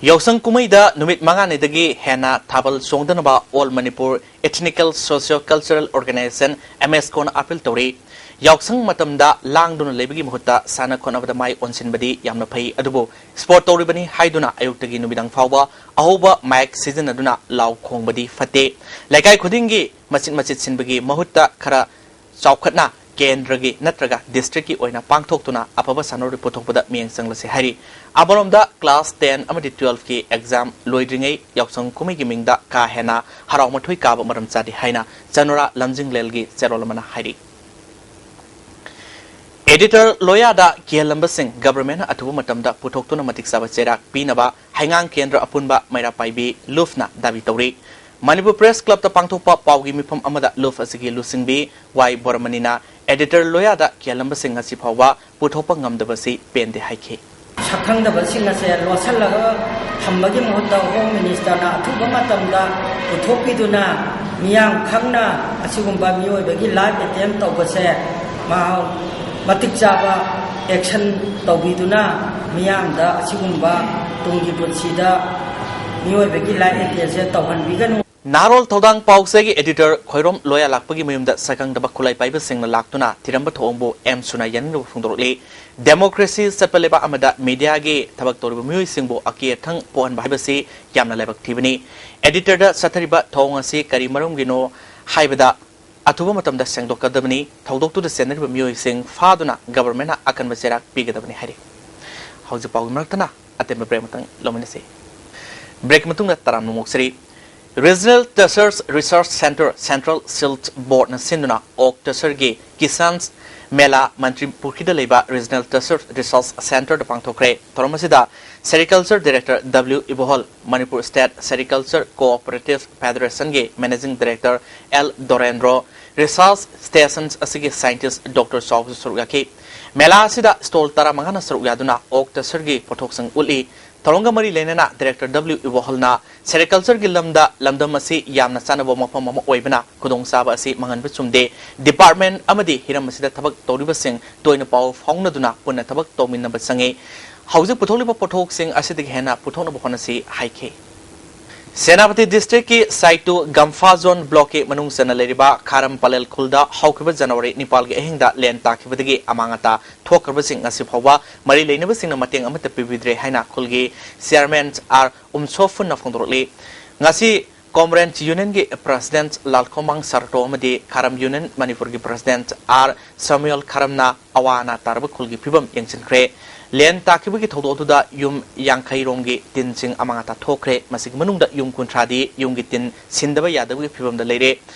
ꯌꯥꯎꯁꯪ ꯀꯨꯝꯍꯩꯗ ꯅꯨꯃꯤꯠ ꯃꯉꯥꯅꯤꯗꯒꯤ ꯍꯦꯟꯅ ꯊꯥꯕꯜ ꯆꯣꯡꯗꯅꯕ All Manipur Ethnical Socio Cultural Organization, M ꯑꯦꯁ ꯀꯣꯅ ꯑꯥꯄꯤꯜ ꯇꯧꯔꯤ꯫ ꯌꯥꯎꯁꯪ ꯃꯇꯝꯗ ꯂꯥꯡꯗꯨꯅ ꯂꯩꯕꯒꯤ ꯃꯍꯨꯠꯇ ꯁꯥꯟꯅ ꯈꯣꯠꯅꯕꯗ ꯃꯥꯏ ꯑꯣꯟꯁꯤꯟꯕꯗꯤ ꯌꯥꯝꯅ ꯐꯩ, ꯑꯗꯨꯕꯨ ꯁ꯭ꯄꯣꯔꯠ ꯇꯧꯔꯤꯕꯅꯤ ꯍꯥꯏꯗꯨꯅ ꯑꯌꯨꯛꯇꯒꯤ ꯅꯨꯃꯤꯗꯥꯡ ꯐꯥꯎꯕ ꯑꯍꯧꯕ ꯃꯥꯏꯛ ꯁꯤꯖꯤꯟꯅꯗꯨꯅ ꯂꯥꯎ ꯈꯣꯡꯕꯗꯤ ꯐꯠꯇꯦ꯫ ꯂꯩꯀꯥꯏ ꯈꯨꯗꯤꯡꯒꯤ ꯃꯆꯤꯠ ꯃꯆꯤꯠ ꯁꯤꯟꯕꯒꯤ ꯃꯍꯨꯠꯇ ꯈꯔ ꯆꯥꯎꯈꯠꯅ ꯀꯦꯟꯗ꯭ꯔꯒꯤ ꯅꯠꯇ꯭ꯔꯒ ꯗꯤꯁꯇ꯭ꯔꯤꯛꯀꯤ ꯑꯣꯏꯅ ꯄꯥꯡꯊꯣꯛꯇꯨꯅ ꯑꯐꯕ ꯁꯥꯟꯅꯔꯣꯏ ꯄꯨꯊꯣꯛꯄꯗ ꯃꯤꯠꯌꯦꯡ ꯆꯪꯂꯁꯤ ꯍꯥꯏꯔꯤ꯫ ꯑꯃꯔꯣꯝꯗ class ten ꯑꯃꯗꯤ twelve ꯀꯤ exam ꯂꯣꯏꯗ꯭ꯔꯤꯉꯩ ꯌꯥꯎꯁꯪ ꯀꯨꯝꯍꯩꯒꯤ ꯃꯤꯡꯗ ꯀꯥ ꯍꯦꯟꯅ ꯍꯔꯥꯎ ꯃꯊꯣꯏ ꯀꯥꯕ ꯃꯔꯝ ꯆꯥꯗꯦ ꯍꯥꯏꯅ ꯆꯅꯨꯔꯥ ꯂꯝꯖꯤꯡꯂꯦꯜꯒꯤ ꯆꯦꯔꯣꯜ ꯑꯃꯅ ꯍꯥꯏꯔꯤ꯫ ꯑꯦꯗꯤꯇꯔ ꯂꯣꯌꯥꯗ ꯀꯤꯍꯜꯂꯝꯕꯁꯤꯡ ꯒꯚꯔꯟꯃꯦꯟꯠꯅ ꯑꯊꯨꯕ ꯃꯇꯝꯗ ꯄꯨꯊꯣꯛꯇꯨꯅ ꯃꯇꯤꯛ ꯆꯥꯕ ꯆꯩꯔꯥꯛ ꯄꯤꯅꯕ ꯍꯩꯉꯥꯡ ꯀꯦꯟꯗ꯭ꯔ ꯑꯄꯨꯟꯕ ꯃꯩꯔꯥ ꯄꯥꯏꯕꯤ ꯂꯨꯐꯅ ꯗꯥꯕꯤ ꯇꯧꯔꯤ꯫ ꯃꯅꯤꯄꯨꯔ ꯄ꯭ꯔꯦꯁ ꯀ꯭ꯂꯕꯇ ꯄꯥꯡꯊꯣꯛꯄ ꯄꯥꯎꯒꯤ ꯃꯤꯐꯝ ꯑꯃꯗ ꯂꯨꯐ ꯑꯁꯤꯒꯤ ꯂꯨꯆꯤꯡꯕꯤ ꯋꯥꯏ ꯕꯣꯔꯃꯅꯤꯅ ꯑꯦꯗꯤꯇꯔ ꯂꯣꯌꯥꯗ ꯀꯤꯍꯜꯂꯝꯕꯁꯤꯡ ꯉꯁꯤ ꯐꯥꯎꯕ ꯄꯨꯊꯣꯛꯄ ꯉꯝꯗꯕꯁꯤ ꯄꯦꯟꯗꯦ ꯍꯥꯏꯈꯤ꯫ ꯁꯛꯈꯪꯗꯕꯁꯤꯡ ꯑꯁꯦ ꯂꯣꯠꯁꯤꯜꯂꯒ ꯊꯝꯕꯒꯤ ꯃꯍꯨꯠꯇ ꯍꯣꯝ ꯃꯤꯅꯤꯁꯇꯔꯅ ꯑꯊꯨꯕ ꯃꯇꯝꯗ ꯄꯨꯊꯣꯛꯄꯤꯗꯨꯅ ꯃꯤꯌꯥꯝ ꯈꯪꯅ ꯑꯁꯤꯒꯨꯝꯕ ꯃꯤꯑꯣꯏꯕꯒꯤ life attempt ꯇꯧꯕꯁꯦ ꯃꯍꯥꯛ ꯃꯇꯤꯛ ꯆꯥꯕ ꯑꯦꯛꯁꯟ ꯇꯧꯕꯤꯗꯨꯅ ꯃꯤꯌꯥꯝꯗ ꯑꯁꯤꯒꯨꯝꯕ ꯇꯨꯡꯒꯤ ꯄꯨꯟꯁꯤꯗ ꯃꯤꯑꯣꯏꯕꯒꯤ ꯂꯥꯏꯐ ꯑꯦꯟꯗꯦꯟꯖꯔ ꯇꯧꯍꯟꯕꯤꯒꯅꯨ꯫ ꯅꯍꯥꯔꯣꯜ ꯊꯧꯗꯥꯡ ꯄꯥꯎꯆꯦꯒꯤ editor ꯈꯣꯏꯔꯣꯝ ꯂꯣꯌꯥꯂꯥꯛꯄꯒꯤ ꯃꯌꯨꯝꯗ ꯁꯛꯈꯪꯗꯕ ꯈꯨꯠꯂꯥꯏ ꯄꯥꯏꯕꯁꯤꯡꯅ ꯂꯥꯛꯇꯨꯅ ꯊꯤꯔꯝꯕ ꯊꯧꯑꯣꯡꯕꯨ ꯑꯦꯝ ꯁꯨꯅ ꯌꯥꯅꯤꯡꯗꯕ ꯐꯣꯡꯗꯣꯔꯛꯂꯤ꯫ Democracy ꯆꯠꯄ ꯂꯩꯕꯥꯛ ꯑꯃꯗ mediaꯒꯤ ꯊꯕꯛ ꯇꯧꯔꯤꯕ ꯃꯤꯑꯣꯏꯁꯤꯡꯕꯨ ꯑꯀꯤ ꯑꯊꯪ ꯄꯣꯛꯍꯟꯕ ꯍꯥꯏꯕꯁꯤ ꯌꯥꯝꯅ ꯂꯥꯏꯕꯛ ꯊꯤꯕꯅꯤ꯫ Editorꯗ ꯆꯠꯊꯔꯤꯕ ꯊꯧꯑꯣꯡ ꯑꯁꯤ ꯀꯔꯤ ꯃꯔꯝꯒꯤꯅꯣ ꯍꯥꯏꯕꯗ ꯑꯊꯨꯕ ꯃꯇꯝꯗ ꯁꯦꯡꯗꯣꯛꯀꯗꯕꯅꯤ꯫ ꯊꯧꯗꯣꯛꯇꯨꯗ ꯆꯦꯟꯅꯔꯤꯕ ꯃꯤꯑꯣꯏꯁꯤꯡ ꯐꯥꯗꯨꯅ governmentꯅ ꯑꯀꯟꯕ ꯆꯩꯔꯥꯛ ꯄꯤꯒꯗꯕꯅꯤ ꯍꯥꯏꯔꯤ꯫ ꯍꯧꯖꯤꯛ ꯄꯥꯎꯒꯤ ꯃꯔꯛꯇꯅ ꯑꯇꯦꯟꯕ break ꯑꯃꯇꯪ ꯂꯧꯃꯤꯟꯅꯁꯤ꯫ Break ꯃꯇꯨꯡꯗ ꯇꯔꯥꯝꯅ ꯑꯃꯨꯛ ꯁꯤꯔꯤ꯫ Regional Tussock Research Centre, Central Silk Boardꯅ ꯁꯤꯟꯗꯨꯅ ꯑꯣꯛ ꯇꯁꯔꯒꯤ ꯀꯤꯁꯥꯟꯁ ꯃꯦꯂꯥ ꯃꯟꯇ꯭ꯔꯤ ꯄꯨꯈ꯭ꯔꯤꯗ ꯂꯩꯕ Regional Tussock Research Centreꯗ ꯄꯥꯡꯊꯣꯛꯈ꯭ꯔꯦ꯫ ꯊꯧꯔꯝ ꯑꯁꯤꯗ Sericulture Director W ꯏꯕꯣꯍꯜ, Manipur State Sericulture Cooperative Federationꯒꯤ Managing Director L Dorendro, research stations ꯑꯁꯤꯒꯤ scientist Doctor ꯆꯥꯎꯕꯁꯨ ꯁꯔꯨꯛ ꯌꯥꯈꯤ꯫ ꯃꯦꯂꯥ ꯑꯁꯤꯗ stall ꯇꯔꯥꯃꯉꯥꯅ ꯁꯔꯨꯛ ꯌꯥꯗꯨꯅ ꯑꯣꯛ ꯇꯁꯔꯒꯤ ꯄꯣꯠꯊꯣꯛꯁꯤꯡ ꯎꯠꯂꯤ꯫ ꯊꯧꯔꯝꯒ ꯃꯔꯤ ꯂꯩꯅꯅ Director W ꯏꯕꯣꯍꯜꯅ Sericultureꯒꯤ ꯂꯝꯗ ꯂꯝꯗꯝ ꯑꯁꯤ ꯌꯥꯝꯅ ꯆꯥꯟꯅꯕ ꯃꯐꯝ ꯑꯃ ꯑꯣꯏꯕꯅ ꯈꯨꯗꯣꯡꯆꯥꯕ ꯑꯁꯤ ꯃꯥꯡꯍꯟꯕ ꯆꯨꯝꯗꯦ꯫ Department ꯑꯃꯗꯤ ꯍꯤꯔꯝ ꯑꯁꯤꯗ ꯊꯕꯛ ꯇꯧꯔꯤꯕꯁꯤꯡ ꯇꯣꯏꯅ ꯄꯥꯎ ꯐꯥꯎꯅꯗꯨꯅ ꯄꯨꯟꯅ ꯊꯕꯛ ꯇꯧꯃꯤꯟꯅꯕ ꯆꯪꯏ꯫ ꯍꯧꯖꯤꯛ ꯄꯨꯊꯣꯛꯂꯤꯕ ꯄꯣꯠꯊꯣꯛꯁꯤꯡ ꯑꯁꯤꯗꯒꯤ ꯍꯦꯟꯅ ꯄꯨꯊꯣꯛꯅꯕ ꯍꯣꯠꯅꯁꯤ ꯍꯥꯏꯈꯤ꯫ ꯁꯦꯅꯥꯄꯇꯤ districtꯀꯤ ꯁꯥꯏꯇꯨ ꯒꯝꯐꯥ zone blockꯀꯤ ꯃꯅꯨꯡ ꯆꯟꯅ ꯂꯩꯔꯤꯕ ꯈꯥꯔꯝ ꯄꯂꯦꯜ ꯈꯨꯜꯗ ꯍꯧꯈꯤꯕ January ꯅꯤꯄꯥꯜꯒꯤ ꯑꯍꯤꯡꯗ ꯂꯦꯟ ꯇꯥꯈꯤꯕꯗꯒꯤ ꯑꯃꯥꯡ ꯑꯇꯥ ꯊꯣꯛꯈ꯭ꯔꯕꯁꯤꯡ ꯉꯁꯤ ꯐꯥꯎꯕ ꯃꯔꯤ ꯂꯩꯅꯕꯁꯤꯡꯅ ꯃꯇꯦꯡ ꯑꯃꯠꯇ ꯄꯤꯕꯤꯗ꯭ꯔꯦ ꯍꯥꯏꯅ ꯈꯨꯜꯒꯤ chairman R ꯎꯝꯁꯣꯐꯨꯟꯅ ꯐꯣꯡꯗꯣꯔꯛꯂꯤ꯫ ꯉꯁꯤ Comrade Unionꯒꯤ president ꯂꯥꯜꯈꯣꯃꯥꯡ ꯁꯥꯔꯇꯣ ꯑꯃꯗꯤ ꯈꯥꯔꯝ Union ꯃꯅꯤꯄꯨꯔꯒꯤ president R ꯁꯥꯃꯨꯑꯦꯜ ꯈꯥꯔꯝꯅ ꯑꯋꯥ ꯑꯅꯥ ꯇꯥꯔꯕ ꯈꯨꯜꯒꯤ ꯐꯤꯕꯝ ꯌꯦꯡꯁꯤꯟꯈ꯭ꯔꯦ꯫ ꯂꯦꯟ ꯇꯥꯈꯤꯕꯒꯤ ꯊꯧꯗꯣꯛ ꯑꯗꯨꯗ ꯌꯨꯝ ꯌꯥꯡꯈꯩ ꯔꯣꯝꯒꯤ ꯇꯤꯟꯁꯤꯡ ꯑꯃꯥꯡ ꯑꯇꯥ ꯊꯣꯛꯈ꯭ꯔꯦ꯫ ꯃꯁꯤꯒꯤ ꯃꯅꯨꯡꯗ ꯌꯨꯝ ꯀꯨꯟꯊ꯭ꯔꯥꯗꯤ ꯌꯨꯝꯒꯤ ꯇꯤꯟ ꯁꯤꯟꯗꯕ ꯌꯥꯗꯕꯒꯤ ꯐꯤꯕꯝꯗ ꯂꯩꯔꯦ꯫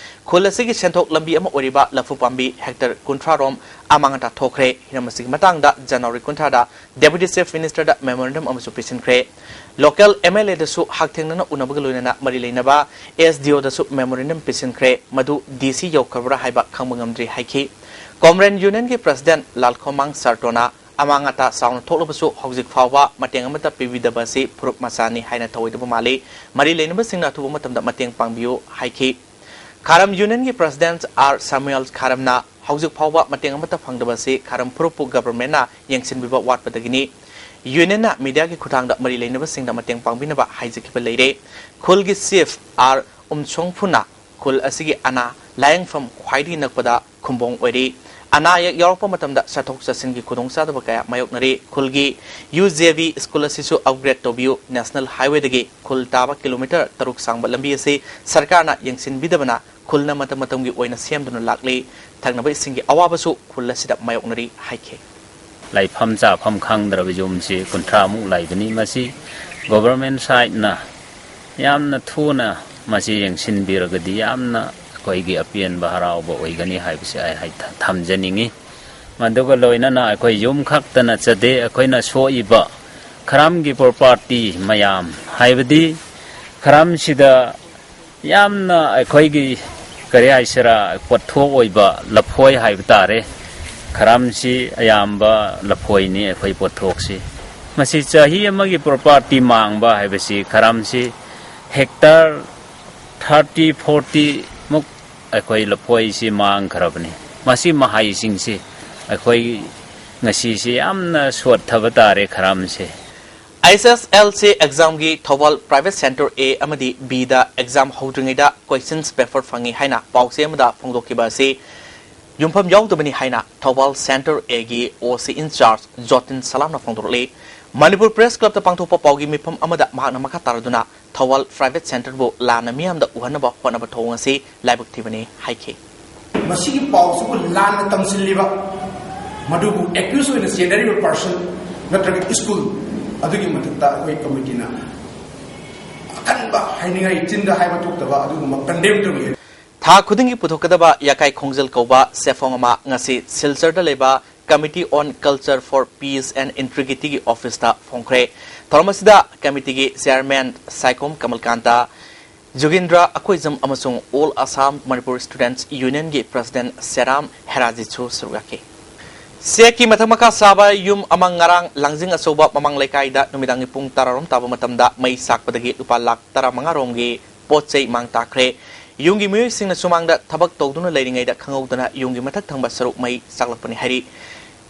ꯈꯨꯜ ꯑꯁꯤꯒꯤ ꯁꯦꯟꯊꯣꯛ ꯂꯝꯕꯤ ꯑꯃ ꯑꯣꯏꯔꯤꯕ ꯂꯐꯨ ꯄꯥꯝꯕꯤ hectare ꯀꯨꯟꯊ꯭ꯔꯥ ꯔꯣꯝ ꯑꯃꯥꯡ ꯑꯇꯥ ꯊꯣꯛꯈ꯭ꯔꯦ꯫ ꯍꯤꯔꯝ ꯑꯁꯤꯒꯤ ꯃꯇꯥꯡꯗ January ꯀꯨꯟꯊ꯭ꯔꯥꯗ Deputy Chief Ministerꯗ memorandum ꯑꯃꯁꯨ ꯄꯤꯁꯤꯟꯈ꯭ꯔꯦ꯫ Local MLAꯗꯁꯨ ꯍꯛꯊꯦꯡꯅꯅ ꯎꯅꯕꯒ ꯂꯣꯏꯅꯅ ꯃꯔꯤ ꯂꯩꯅꯕ SDOꯗꯁꯨ memorandum ꯄꯤꯁꯤꯟꯈ꯭ꯔꯦ꯫ ꯃꯗꯨ DC ꯌꯧꯈ꯭ꯔꯕ꯭ꯔꯥ ꯍꯥꯏꯕ ꯈꯪꯕ ꯉꯝꯗ꯭ꯔꯤ ꯍꯥꯏꯈꯤ꯫ Comrade Unionꯒꯤ president ꯂꯥꯜꯈꯣꯃꯥꯡ ꯁꯥꯔꯇꯣꯅ ꯑꯃꯥꯡ ꯑꯇꯥ ꯆꯥꯎꯅ ꯊꯣꯛꯂꯕꯁꯨ ꯍꯧꯖꯤꯛ ꯐꯥꯎꯕ ꯃꯇꯦꯡ ꯑꯃꯠꯇ ꯄꯤꯕꯤꯗꯕ ꯑꯁꯤ ꯐꯨꯔꯨꯞ ꯃꯆꯥꯅꯤ ꯍꯥꯏꯅ ꯊꯧꯑꯣꯏꯗꯕ ꯃꯥꯜꯂꯤ꯫ ꯃꯔꯤ ꯂꯩꯅꯕꯁꯤꯡꯅ ꯑꯊꯨꯕ ꯃꯇꯝꯗ ꯃꯇꯦꯡ ꯄꯥꯡꯕꯤꯌꯨ ꯍꯥꯏꯈꯤ꯫ ꯈꯥꯔꯝ Unionꯒꯤ president R ꯁꯥꯃꯨꯑꯦꯜ ꯈꯥꯔꯝꯅ ꯍꯧꯖꯤꯛ ꯐꯥꯎꯕ ꯃꯇꯦꯡ ꯑꯃꯠꯇ ꯐꯪꯗꯕ ꯑꯁꯤ ꯈꯥꯔꯝ ꯐꯨꯔꯨꯞꯄꯨ ꯒꯚꯔꯟꯃꯦꯟꯠꯅ ꯌꯦꯡꯁꯤꯟꯕꯤꯕ ꯋꯥꯠꯄꯗꯒꯤꯅꯤ꯫ ꯌꯨꯅꯤꯌꯟꯅ ꯃꯤꯗꯤꯌꯥꯒꯤ ꯈꯨꯠꯊꯥꯡꯗ ꯃꯔꯤ ꯂꯩꯅꯕꯁꯤꯡꯗ ꯃꯇꯦꯡ ꯄꯥꯡꯕꯤꯅꯕ ꯍꯥꯏꯖꯈꯤꯕ ꯂꯩꯔꯦ꯫ ꯈꯨꯜꯒꯤ ꯆꯤꯐ ꯑꯥꯔ ꯎꯝꯁꯣꯡꯐꯨꯅ ꯈꯨꯜ ꯑꯁꯤꯒꯤ ꯑꯅꯥ ꯂꯥꯌꯦꯡꯐꯝ ꯈ꯭ꯋꯥꯏꯗꯒꯤ ꯅꯛꯄꯗ ꯈꯨꯝꯕꯣꯡ ꯑꯣꯏꯔꯤ꯫ ꯑꯅꯥ ꯑꯌꯦꯛ ꯌꯥꯎꯔꯛꯄ ꯃꯇꯝꯗ ꯆꯠꯊꯣꯛ ꯆꯠꯁꯤꯟꯒꯤ ꯈꯨꯗꯣꯡꯆꯥꯗꯕ ꯀꯌꯥ ꯃꯥꯌꯣꯛꯅꯔꯤ꯫ ꯈꯨꯜꯒꯤ ꯌꯨ ꯖꯦ ꯚꯤ ꯁ꯭ꯀꯨꯜ ꯑꯁꯤꯁꯨ ꯑꯞꯒ꯭ꯔꯦꯗ ꯇꯧꯕꯤꯌꯨ꯫ ꯅꯦꯁꯅꯦꯜ ꯍꯥꯏꯋꯦꯗꯒꯤ ꯈꯨꯜ ꯇꯥꯕ ꯀꯤꯂꯣꯃꯤꯇꯔ ꯇꯔꯨꯛ ꯁꯥꯡꯕ ꯂꯝꯕꯤ ꯑꯁꯤ ꯁꯔꯀꯥꯔꯅ ꯌꯦꯡꯁꯤꯟꯕꯤꯗꯕꯅ ꯈꯨꯜꯅ ꯃꯇꯝ ꯃꯇꯝꯒꯤ ꯑꯣꯏꯅ ꯁꯦꯝꯗꯨꯅ ꯂꯥꯛꯂꯤ꯫ ꯊꯛꯅꯕ ꯏꯁꯤꯡꯒꯤ ꯑꯋꯥꯕꯁꯨ ꯈꯨꯜ ꯑꯁꯤꯗ ꯃꯥꯌꯣꯛꯅꯔꯤ ꯍꯥꯏꯈꯤ꯫ ꯂꯩꯐꯝ ꯆꯥꯐꯝ ꯈꯪꯗ꯭ꯔꯕ ꯌꯨꯝꯁꯤ ꯀꯨꯟꯊ꯭ꯔꯥꯃꯨꯛ ꯂꯩꯕꯅꯤ꯫ ꯃꯁꯤ ꯒꯣꯚꯔꯟꯃꯦꯟꯠ ꯁꯥꯏꯠꯅ ꯌꯥꯝꯅ ꯊꯨꯅ ꯃꯁꯤ ꯌꯦꯡꯁꯤꯟꯕꯤꯔꯒꯗꯤ ꯌꯥꯝꯅ ꯑꯩꯈꯣꯏꯒꯤ ꯑꯄꯦꯟꯕ ꯍꯔꯥꯎꯕ ꯑꯣꯏꯒꯅꯤ ꯍꯥꯏꯕꯁꯤ ꯑꯩ ꯍꯥꯏ-, ꯊꯝꯖꯅꯤꯡꯏ꯫ ꯃꯗꯨꯒ ꯂꯣꯏꯅꯅ ꯑꯩꯈꯣꯏ ꯌꯨꯝ ꯈꯛꯇ ꯅꯠꯆꯗꯦ, ꯑꯩꯈꯣꯏꯅ ꯁꯣꯛꯏꯕ ꯈꯔꯝꯒꯤ ꯄ꯭ꯔꯣꯄꯔꯇꯤ ꯃꯌꯥꯝ, ꯍꯥꯏꯕꯗꯤ ꯈꯔꯝꯁꯤꯗ ꯌꯥꯝꯅ ꯑꯩꯈꯣꯏꯒꯤ, ꯀꯔꯤ ꯍꯥꯏꯁꯤꯔꯥ, ꯄꯣꯠꯊꯣꯛ ꯑꯣꯏꯕ ꯂꯐꯣꯏ ꯍꯥꯏꯕ ꯇꯥꯔꯦ꯫ ꯈꯔꯝꯁꯤ ꯑꯌꯥꯝꯕ ꯂꯐꯣꯏꯅꯤ ꯑꯩꯈꯣꯏ ꯄꯣꯠꯊꯣꯛꯁꯤ꯫ ꯃꯁꯤ ꯆꯍꯤ ꯑꯃꯒꯤ ꯄ꯭ꯔꯣꯄꯔꯇꯤ ꯃꯥꯡꯕ ꯍꯥꯏꯕꯁꯤ ꯈꯔꯝꯁꯤ ꯍꯦꯛꯇꯔ ꯊꯥꯔꯇꯤ, ꯐꯣꯔꯇꯤ ꯃꯨꯛ ꯑꯩꯈꯣꯏ ꯂꯐꯣꯏꯁꯤ ꯃꯥꯡꯈ꯭ꯔꯕꯅꯤ꯫ ꯃꯁꯤ ꯃꯍꯩꯁꯤꯡꯁꯤ ꯑꯩꯈꯣꯏ ꯉꯁꯤꯁꯤ ꯌꯥꯝꯅ ꯁꯣꯠꯊꯕ ꯇꯥꯔꯦ ꯈꯔꯝꯁꯦ꯫ ꯑꯩꯆ ꯑꯦꯁ ꯑꯦꯜ ꯁꯤ ꯑꯦꯛꯖꯥꯝꯒꯤ ꯊꯧꯕꯥꯜ ꯄ꯭ꯔꯥꯏꯚꯦꯠ ꯁꯦꯟꯇꯔ ꯑꯦ ꯑꯃꯗꯤ ꯕꯤꯗ ꯑꯦꯛꯖꯥꯝ ꯍꯧꯗ꯭ꯔꯤꯉꯩꯗ ꯀꯣꯏꯁꯟꯁ ꯄꯦꯄꯔ ꯐꯪꯉꯤ ꯍꯥꯏꯅ ꯄꯥꯎꯆꯦ ꯑꯃꯗ ꯐꯣꯡꯗꯣꯛꯈꯤꯕ ꯑꯁꯤ ꯌꯨꯝꯐꯝ ꯌꯥꯎꯗꯕꯅꯤ ꯍꯥꯏꯅ ꯊꯧꯕꯥꯜ ꯁꯦꯟꯇꯔ ꯑꯦꯒꯤ ꯑꯣ ꯁꯤ ꯏꯟꯆꯥꯔꯖ ꯖꯣꯇꯤꯟ ꯁꯂꯥꯝꯅ ꯐꯣꯡꯗꯣꯔꯛꯂꯤ꯫ ꯃꯅꯤꯄꯨꯔ ꯄ꯭ꯔꯦꯁ ꯀ꯭ꯂꯕꯇ ꯄꯥꯡꯊꯣꯛꯄ ꯄꯥꯎꯒꯤ ꯃꯤꯐꯝ ꯑꯃꯗ ꯃꯍꯥꯛꯅ ꯃꯈꯥ ꯇꯥꯔꯗꯨꯅ ꯊꯧꯕꯥꯜ ꯄ꯭ꯔꯥꯏꯚꯦꯠ ꯁꯦꯟꯇꯔꯕꯨ ꯂꯥꯟꯅ ꯃꯤꯌꯥꯝꯗ ꯎꯍꯟꯅꯕ ꯍꯣꯠꯅꯕ ꯊꯧꯑꯣꯡ ꯑꯁꯤ ꯂꯥꯏꯕꯛ ꯊꯤꯕꯅꯤ ꯍꯥꯏꯈꯤ꯫ ꯃꯁꯤꯒꯤ ꯄꯥꯎꯁꯤꯕꯨ ꯂꯥꯟꯅ ꯇꯝꯁꯤꯜꯂꯤꯕ, ꯃꯗꯨꯕꯨ ꯑꯦꯀ꯭ꯌꯨꯁ ꯑꯣꯏꯅ ꯆꯦꯟꯅꯔꯤꯕ ꯄꯔꯁꯟ ꯅꯠꯇ꯭ꯔꯒ ꯁ꯭ꯀꯨꯜ ꯑꯗꯨꯒꯤ ꯃꯊꯛꯇ ꯑꯩꯈꯣꯏ ꯀꯃꯤꯇꯤꯅ ꯑꯀꯟꯕ ꯍꯥꯏꯅꯤꯡꯉꯥꯏ ꯆꯤꯟꯗ ꯍꯥꯏꯕ ꯊꯣꯛꯇꯕ ꯑꯗꯨꯒꯨꯝꯕ ꯀꯟꯗꯦꯝ ꯇꯧꯏ꯫ ꯊꯥ ꯈꯨꯗꯤꯡꯒꯤ ꯄꯨꯊꯣꯛꯀꯗꯕ ꯌꯥꯀꯥꯏ ꯈꯣꯡꯖꯦꯜ ꯀꯧꯕ ꯆꯦꯐꯣꯡ ꯑꯃ ꯉꯁꯤ ꯁꯤꯜꯆꯔꯗ ꯂꯩꯕ Committee on Culture for Peace and Integrityꯒꯤ ꯑꯣꯐꯤꯁꯇ ꯐꯣꯡꯈ꯭ꯔꯦ꯫ ꯊꯧꯔꯝ ꯑꯁꯤꯗ ꯀꯃꯤꯇꯤꯒꯤ ꯆꯤꯌꯥꯔꯃꯦꯟ ꯁꯥꯏꯈꯣꯝ ꯀꯃꯜꯀꯥꯟꯇ, ꯖꯨꯒꯤꯟꯗ꯭ꯔ ꯑꯀꯣꯏꯖꯝ ꯑꯃꯁꯨꯡ All Assam Manipur Students Unionꯒꯤ ꯄ꯭ꯔꯁꯤꯗꯦꯟꯠ ꯁꯦꯔꯥꯝ ꯍꯦꯔꯥꯖꯤꯠꯁꯨ ꯁꯔꯨꯛ ꯌꯥꯈꯤ꯫ ꯆꯦꯛꯀꯤ ꯃꯊꯛ ꯃꯈꯥ ꯁꯥꯕ ꯌꯨꯝ ꯑꯃ ꯉꯔꯥꯡ ꯂꯥꯡꯖꯤꯡ ꯑꯆꯧꯕ ꯃꯃꯥꯡ ꯂꯩꯀꯥꯏꯗ ꯅꯨꯃꯤꯗꯥꯡꯒꯤ ꯄꯨꯡ ꯇꯔꯥꯔꯣꯝ ꯇꯥꯕ ꯃꯇꯝꯗ ꯃꯩ ꯆꯥꯛꯄꯗꯒꯤ ꯂꯨꯄꯥ ꯂꯥꯈ ꯇꯔꯥꯃꯉꯥ ꯔꯣꯝꯒꯤ ꯄꯣꯠ ꯆꯩ ꯃꯥꯡ ꯇꯥꯛꯈ꯭ꯔꯦ꯫ ꯌꯨꯝꯒꯤ ꯃꯤꯑꯣꯏꯁꯤꯡꯅ ꯁꯨꯃꯥꯡꯗ ꯊꯕꯛ ꯇꯧꯗꯨꯅ ꯂꯩꯔꯤꯉꯩꯗ ꯈꯪꯍꯧꯗꯅ ꯌꯨꯝꯒꯤ ꯃꯊꯛ ꯊꯪꯕ ꯁꯔꯨꯛ ꯃꯩ ꯆꯥꯛꯂꯛꯄꯅꯤ ꯍꯥꯏꯔꯤ꯫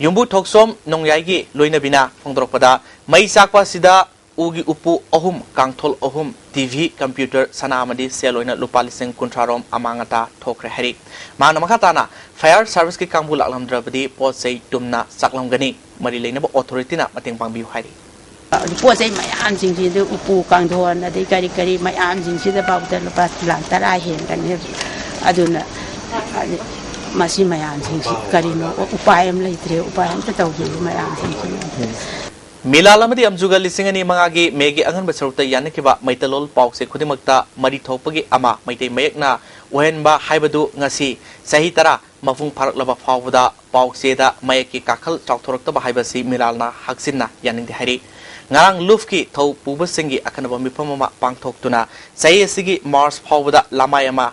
ꯌꯨꯝꯕꯨ ꯊꯣꯛꯆꯣꯝ ꯅꯣꯡꯌꯥꯏꯒꯤ ꯂꯣꯏꯅꯕꯤꯅ ꯐꯣꯡꯗꯣꯔꯛꯄꯗ, ꯃꯩ ꯆꯥꯛꯄ ꯑꯁꯤꯗ ꯎꯒꯤ ꯎꯄꯨ ꯑꯍꯨꯝ, ꯀꯥꯡꯊꯣꯜ ꯑꯍꯨꯝ, ꯇꯤ ꯚꯤ, ꯀꯝꯄ꯭ꯌꯨꯇꯔ, ꯁꯅꯥ ꯑꯃꯗꯤ ꯁꯦꯜ ꯑꯣꯏꯅ ꯂꯨꯄꯥ ꯂꯤꯁꯤꯡ ꯀꯨꯟꯊ꯭ꯔꯥ ꯔꯣꯝ ꯑꯃꯥꯡ ꯑꯇꯥ ꯊꯣꯛꯈ꯭ꯔꯦ ꯍꯥꯏꯔꯤ꯫ ꯃꯍꯥꯛꯅ ꯃꯈꯥ ꯇꯥꯅ fire service ꯀꯤ ꯀꯥꯡꯕꯨ ꯂꯥꯛꯂꯝꯗ꯭ꯔꯕꯗꯤ ꯄꯣꯠ ꯆꯩ ꯇꯨꯝꯅ ꯆꯥꯛꯂꯝꯒꯅꯤ꯫ ꯃꯔꯤ ꯂꯩꯅꯕ authority ꯅ ꯃꯇꯦꯡ ꯄꯥꯡꯕꯤꯌꯨ ꯍꯥꯏꯔꯤ꯫ ꯑꯗꯨ ꯄꯣꯠ ꯆꯩ ꯃꯌꯥꯝꯁꯤꯡꯁꯤ, ꯑꯗꯨ ꯎꯄꯨ ꯀꯥꯡꯊꯣꯟ, ꯑꯗꯩ ꯀꯔꯤ ꯀꯔꯤ ꯃꯌꯥꯝꯁꯤꯡꯁꯤꯗ ꯐꯥꯎꯕꯗ ꯂꯨꯄꯥ ꯂꯥꯈ ꯇꯔꯥ ꯍꯦꯟꯒꯅꯤ꯫ ꯑꯗꯨꯅ, ꯑꯗꯨ, ꯃꯁꯤ ꯃꯌꯥꯝꯁꯤꯡꯁꯤ ꯀꯔꯤꯅꯣ? ꯎꯄꯥꯏ ꯑꯃ ꯂꯩꯇ꯭ꯔꯦ, ꯎꯄꯥꯏ ꯑꯝꯇ ꯇꯧꯕꯤꯌꯨ ꯃꯌꯥꯝꯁꯤꯡꯁꯤꯅ꯫ ꯃꯤꯂꯥꯜ ꯑꯃꯗꯤ ꯑꯝꯖꯨꯒ ꯂꯤꯁꯤꯡ ꯑꯅꯤ ꯃꯉꯥꯒꯤ ꯃꯦꯒꯤ ꯑꯉꯟꯕ ꯁꯔꯨꯛꯇ ꯌꯥꯅꯈꯤꯕ ꯃꯩꯇꯩꯂꯣꯟ ꯄꯥꯎꯆꯦ ꯈꯨꯗꯤꯡꯃꯛꯇ ꯃꯔꯤ ꯊꯣꯛꯄꯒꯤ ꯑꯃ ꯃꯩꯇꯩ ꯃꯌꯦꯛꯅ ꯑꯣꯏꯍꯟꯕ ꯍꯥꯏꯕꯗꯨ ꯉꯁꯤ ꯆꯍꯤ ꯇꯔꯥ ꯃꯄꯨꯡ ꯐꯥꯔꯛꯂꯕ ꯐꯥꯎꯕꯗ ꯄꯥꯎꯆꯦꯗ ꯃꯌꯦꯛꯀꯤ ꯀꯥꯈꯜ ꯆꯥꯎꯊꯣꯔꯛꯇꯕ ꯍꯥꯏꯕꯁꯤ ꯃꯤꯂꯥꯜꯅ ꯍꯛꯆꯤꯟꯅ ꯌꯥꯅꯤꯡꯗꯦ ꯍꯥꯏꯔꯤ꯫ ꯉꯔꯥꯡ ꯂꯨꯐꯀꯤ ꯊꯧ ꯄꯨꯕꯁꯤꯡꯒꯤ ꯑꯈꯟꯅꯕ ꯃꯤꯐꯝ ꯑꯃ ꯄꯥꯡꯊꯣꯛꯇꯨꯅ ꯆꯍꯤ ꯑꯁꯤꯒꯤ ꯃꯥꯔꯆ ꯐꯥꯎꯕꯗ ꯂꯃꯥꯏ ꯑꯃ